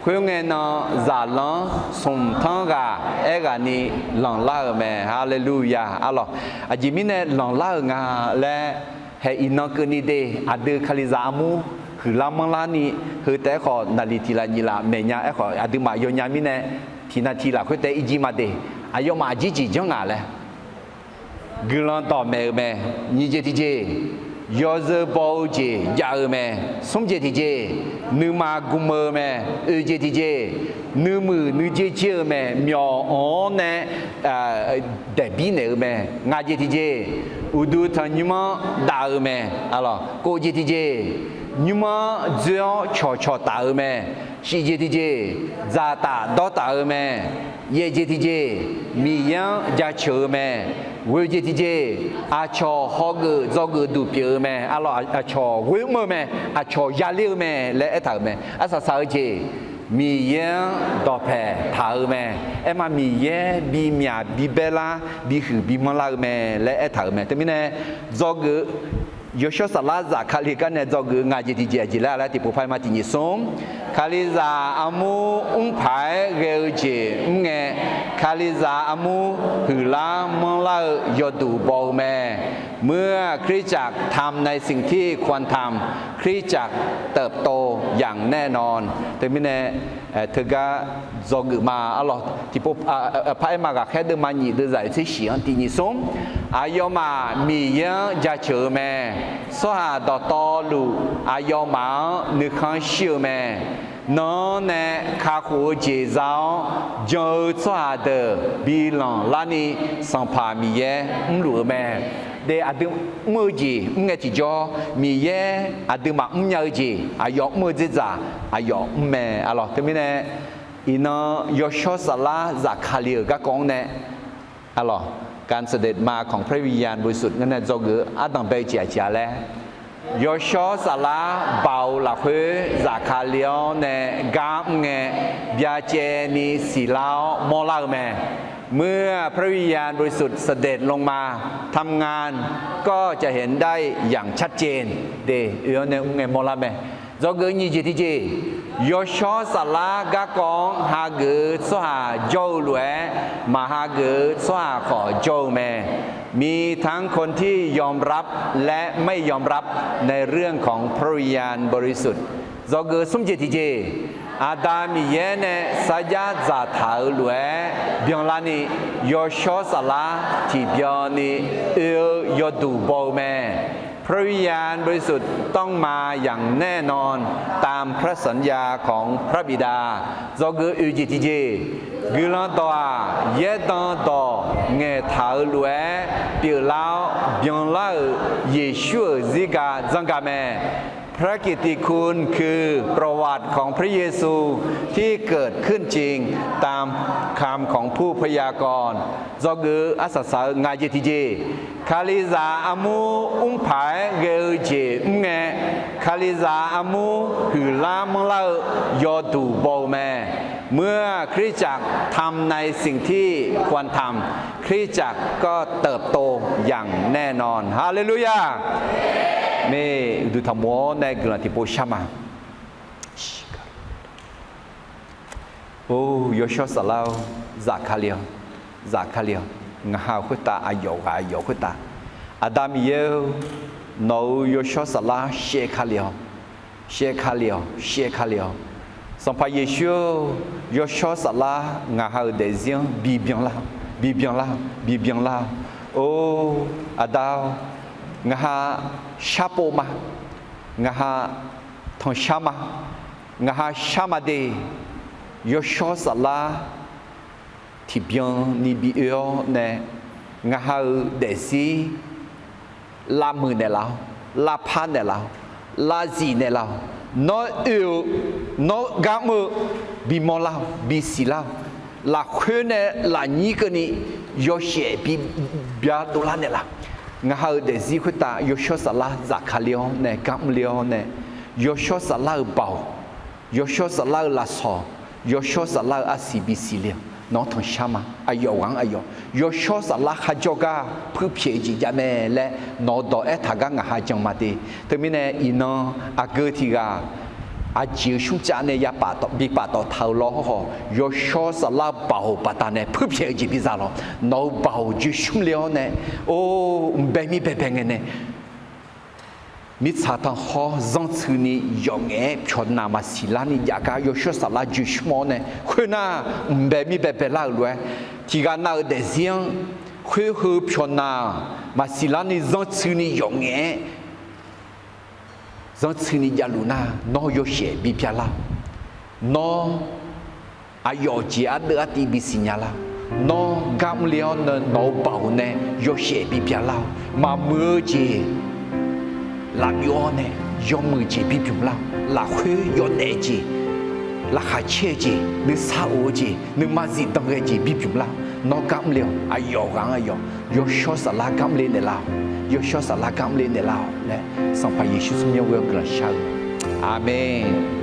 Khoerngae nan zaqlanr smq tanr ghaq aerghaqni lanqlar-euq mae. Haleluya arlawq. Aqjeq mirnae lanqlar-euq nga laer, haeq iqnan keuvni de, aqdui Kalizaq armur huiqlar manrlar ni, heu taef-aer khawf naqliq tiq laf nyiq laf maeqnya aerkhawf aqduimaf yawnya mirnae, tiqnav tiq lafkhoer taef-aer irjir ma de. Aqyawfmaf aqjir jeq janr nga laer guiqlanq dawqmaeq-eu mae. Nyiq jeq tiqjeq, yawzeu baw-eu jeq jav-eu mae. Smr jeq tiqjeq, nuima gm-eu mae. Oeq jeq tiqjeq, nuimuiq nuijer jir-eu mae. Myawq anq-awr nae daeqbir naeq-eu mae. Ngaq jeq tiqjeq, uqduq tanqnymr-anr dav-eu mae. Kov jeq tiqjeq, nymr-anr dzoer-awr cawqcawq taf-eu mae. Shif jeq tiqjeq, dzaqtaf dawrtaf-eu mae. Yaeq jeq tiqjeq, Miqyaer-anr jaceuq-eu mae. Ghoeq jeq tiqjeq, aqcawq hawgeuf dzawgeuf duq pyeuf-eu mae. Arlawq, aqcawq ghoer mr-eu mae. Aqcawq yaler-eu mae laer aertaq-euq mae. Arsaq saq-eu jeq, Miqyaer-anr dawqpaeq taq-eu mae. Aerma Miqyaer bimyaq bibaer lar bihuiq bimanr lar-eu mae laer aertaq-euq mae. Teumirnae dzawgeuf Yawshawr Saflar zafkale gar nae dzawgeuf-eu ngaq jeq tiqjeq aqjeq laer laer tiqpov par-aer ma tiq nyiq smr. Kalizaq armur mrpaq-aer ghae-eu jeq mr ngae, Kalizaq armur huiqlar manrlar-eu yawduq baw-eu mae. เมื่อคริสตจักรทำในสิ่งที่ควรทำ คริสตจักรเติบโตอย่างแน่นอน Teumirnae teugar dzawgeuf ma arlawq. Tiqpov par-aer ma ghaqkhaer deuvma nyiq deuvzaq oeqtser shif-anr tiq nyiq smr. Aqyawfmaf Miqyaer-anr jaceuq-eu mae. Tsawrhaq dawqtawvluf aqyawfmaf-anr nuikhanr shir-eu mae. Nan-anr nae kakhof-eu jeq za-awr, jan-eu tsawrhaq deuq bi lanqlar ni Sanqpaq Miqyaer mrluf-eu mae. De aqdui mr-eu jeq mr ngae tiqjawr, Miqyaer aqduimaf mrnya-eu jeq aqyawf mr-eu dzerdzaq aqyawf mr mae arlawq. Teumirnae iqnan Yawshawr Saflar zafkale-euq garkawv-anr nae arlawq, การเสด็จมาของพระวิญญาณบริสุทธิ์ ngar nae dzawgeuf-eu ardanq bae-eu jeq aqjeq-a laer, Yawshawr Saflar baoq-eu lafkhoer zafkale-awr nae gar mr ngae, byacaevni siqlar-awr mawrlar-eu mae. เมื่อพระวิญญาณบริสุทธิ์เสด็จลงมาทำงาน ก็จะเห็นได้อย่างชัดเจน De, oe-awr nae mr ngae mawrlar mae. Dzawgeuf nyiq jeq tiqjeq, Yawshawr Saflar garkawv-anr hageuf-eu tsawrhaq jawr-eu lof-aer, maq hageuf-eu tsawrhaq khawf jawr-eu mae. มีทั้งคนที่ยอมรับและไม่ยอมรับในเรื่องของพระวิญญาณบริสุทธิ์ Dzawgeuf smr jeq tiqjeq, Aqda Miqyaer nae sarjax dzaqtaq-euq lof-aer byanlarni, Yawshawr Saflar tiqbyan ni oe-eu yawduq baw-eu mae. พระวิญญาณบริสุทธิ์ต้องมาอย่างแน่นอน ตามพระสัญญาของพระบิดา Dzawgeuf oeq jeq tiqjeq, guiqlanq dawq-aq, yaerdan dawq ngaeqtaq-euq lof-aer pyeuflar-awr byanlar-euq Yeqsur-euq zirga dzanrga mae. พระกิตติคุณคือประวัติของพระเยซูที่เกิดขึ้นจริงตามคำของผู้พยากรณ์ Dzawgeuf arsaq saq-eu ngaq jeq tiqjeq, Kalizaq armur mrpaq-aer ghae-eu jeq mr ngae, Kalizaq armur huiqlar manrlar-eu yawduq baw-eu mae. เมื่อคริสตจักรทำในสิ่งที่ควรทำ คริสตจักรก็เติบโตอย่างแน่นอน ฮาเลลูยา Maqduq tanqbof-awr nae guiqlanq tiqpov shar ma. Or, Yawshawr Saflar-or, zafkale-awq, zafkale-awq. Ngaqha-euq khoertav aqyawf ghaq aqyawf khoertav, Aqda Miqyaer-or, nawq-euq Yawshawr Saflar shaevkale-awq, shaevkale-awq, shaevkale-awq. Sanqpaq Yeqsur-or, Yawshawr Saflar ngaqha-euq daefzir-anr bibyan lar-awq, bibyan lar-awq, bibyan lar-awq. Or, Aqda-or, ngaqha sharpov ma, ngaqha tanqshar ma, ngaqha shar ma de. Yawshawr Saflar tiqbyan ni bi oe-awr nae, ngaqha-euq daefzir lavmuiq naeqlaf-awr, lavpar naeqlaf-awr, lavzif naeqlaf-awr, nawr oe-eu, nawr garmr-eu bimawr lar-awr, bisiq lar-awr, lafkhoer nae lafnyir keuvni yawshaef bi bya dovlar naeqlaf. Ngaqha-euq daefzir khoertav Yawshawr Saflar zafkale-awr nae garmr le-awr nae, Yawshawr Saflar-euq baoq, Yawshawr Saflar-euq lafsawq, Yawshawr Saflar-euq arsiq bisiq le-awq. Nawq-anr tanqshar ma. Aqyawf ghaq-anr aqyawf, Yawshawr Saflar kharjawr gar puirpyaeq-eu jeq jav mae laer nawq-euq dawq aertaq gar ngaqha jan ma de. Teumirnae iqnan aqgeu tiq ghaq aqjeq-eu smrcav nae ya bi paftawf taq-eu lawr hawr khawf, Yawshawr Saflar-eu baoq baqdanae puirpyaeq-eu jeq biza lawq. Nawq-euq baoq joe smr le-awr nae, or, mqbae mir baebae ngae nae mirtsaq tanqkhawr zanrtsuini yawf ngaef-aer pyawqnaq maqsiq larni jav gar Yawshawr Saflar joe smr-awr nae, khoernar, mqbae mir baebae lar-euq lof-aer, tiq ghaq nav-euq daefzir-anr khoer heu pyawqnaq maqsiq larni zanrtsuini yawf ngaef-aer zanrtsuini javluf nar, nawr yawshaef bibya lar-awq. Nawr aqyawf jeq ardeuv artiv bisiq nya lar-awq. Nawr garmr le-awr nae nawq-euq baoq nae yawshaef bibya lar-awq. Maqmuiq-eu jeq lavbyov-awr nae yawmuiq jeq bibymq lar-awq. Lafkhoer yawdaef jeq, laqkhaq caer-eu jeq, nuisar of-eu jeq, nuima zifdan ghae jeq bibymq lar-awq. Nawr garmr le-awq. Aqyawf ghaq-anr aqyawf, Yawshawr Saflar garmr le naeqlaf-awq. Yawshawr Saflar garmr le naeqlaf-awq laer Sanqpaq Yeqsur tsawrmyanr ghoe-awr guiqlanq shar-eu. Aqmeq.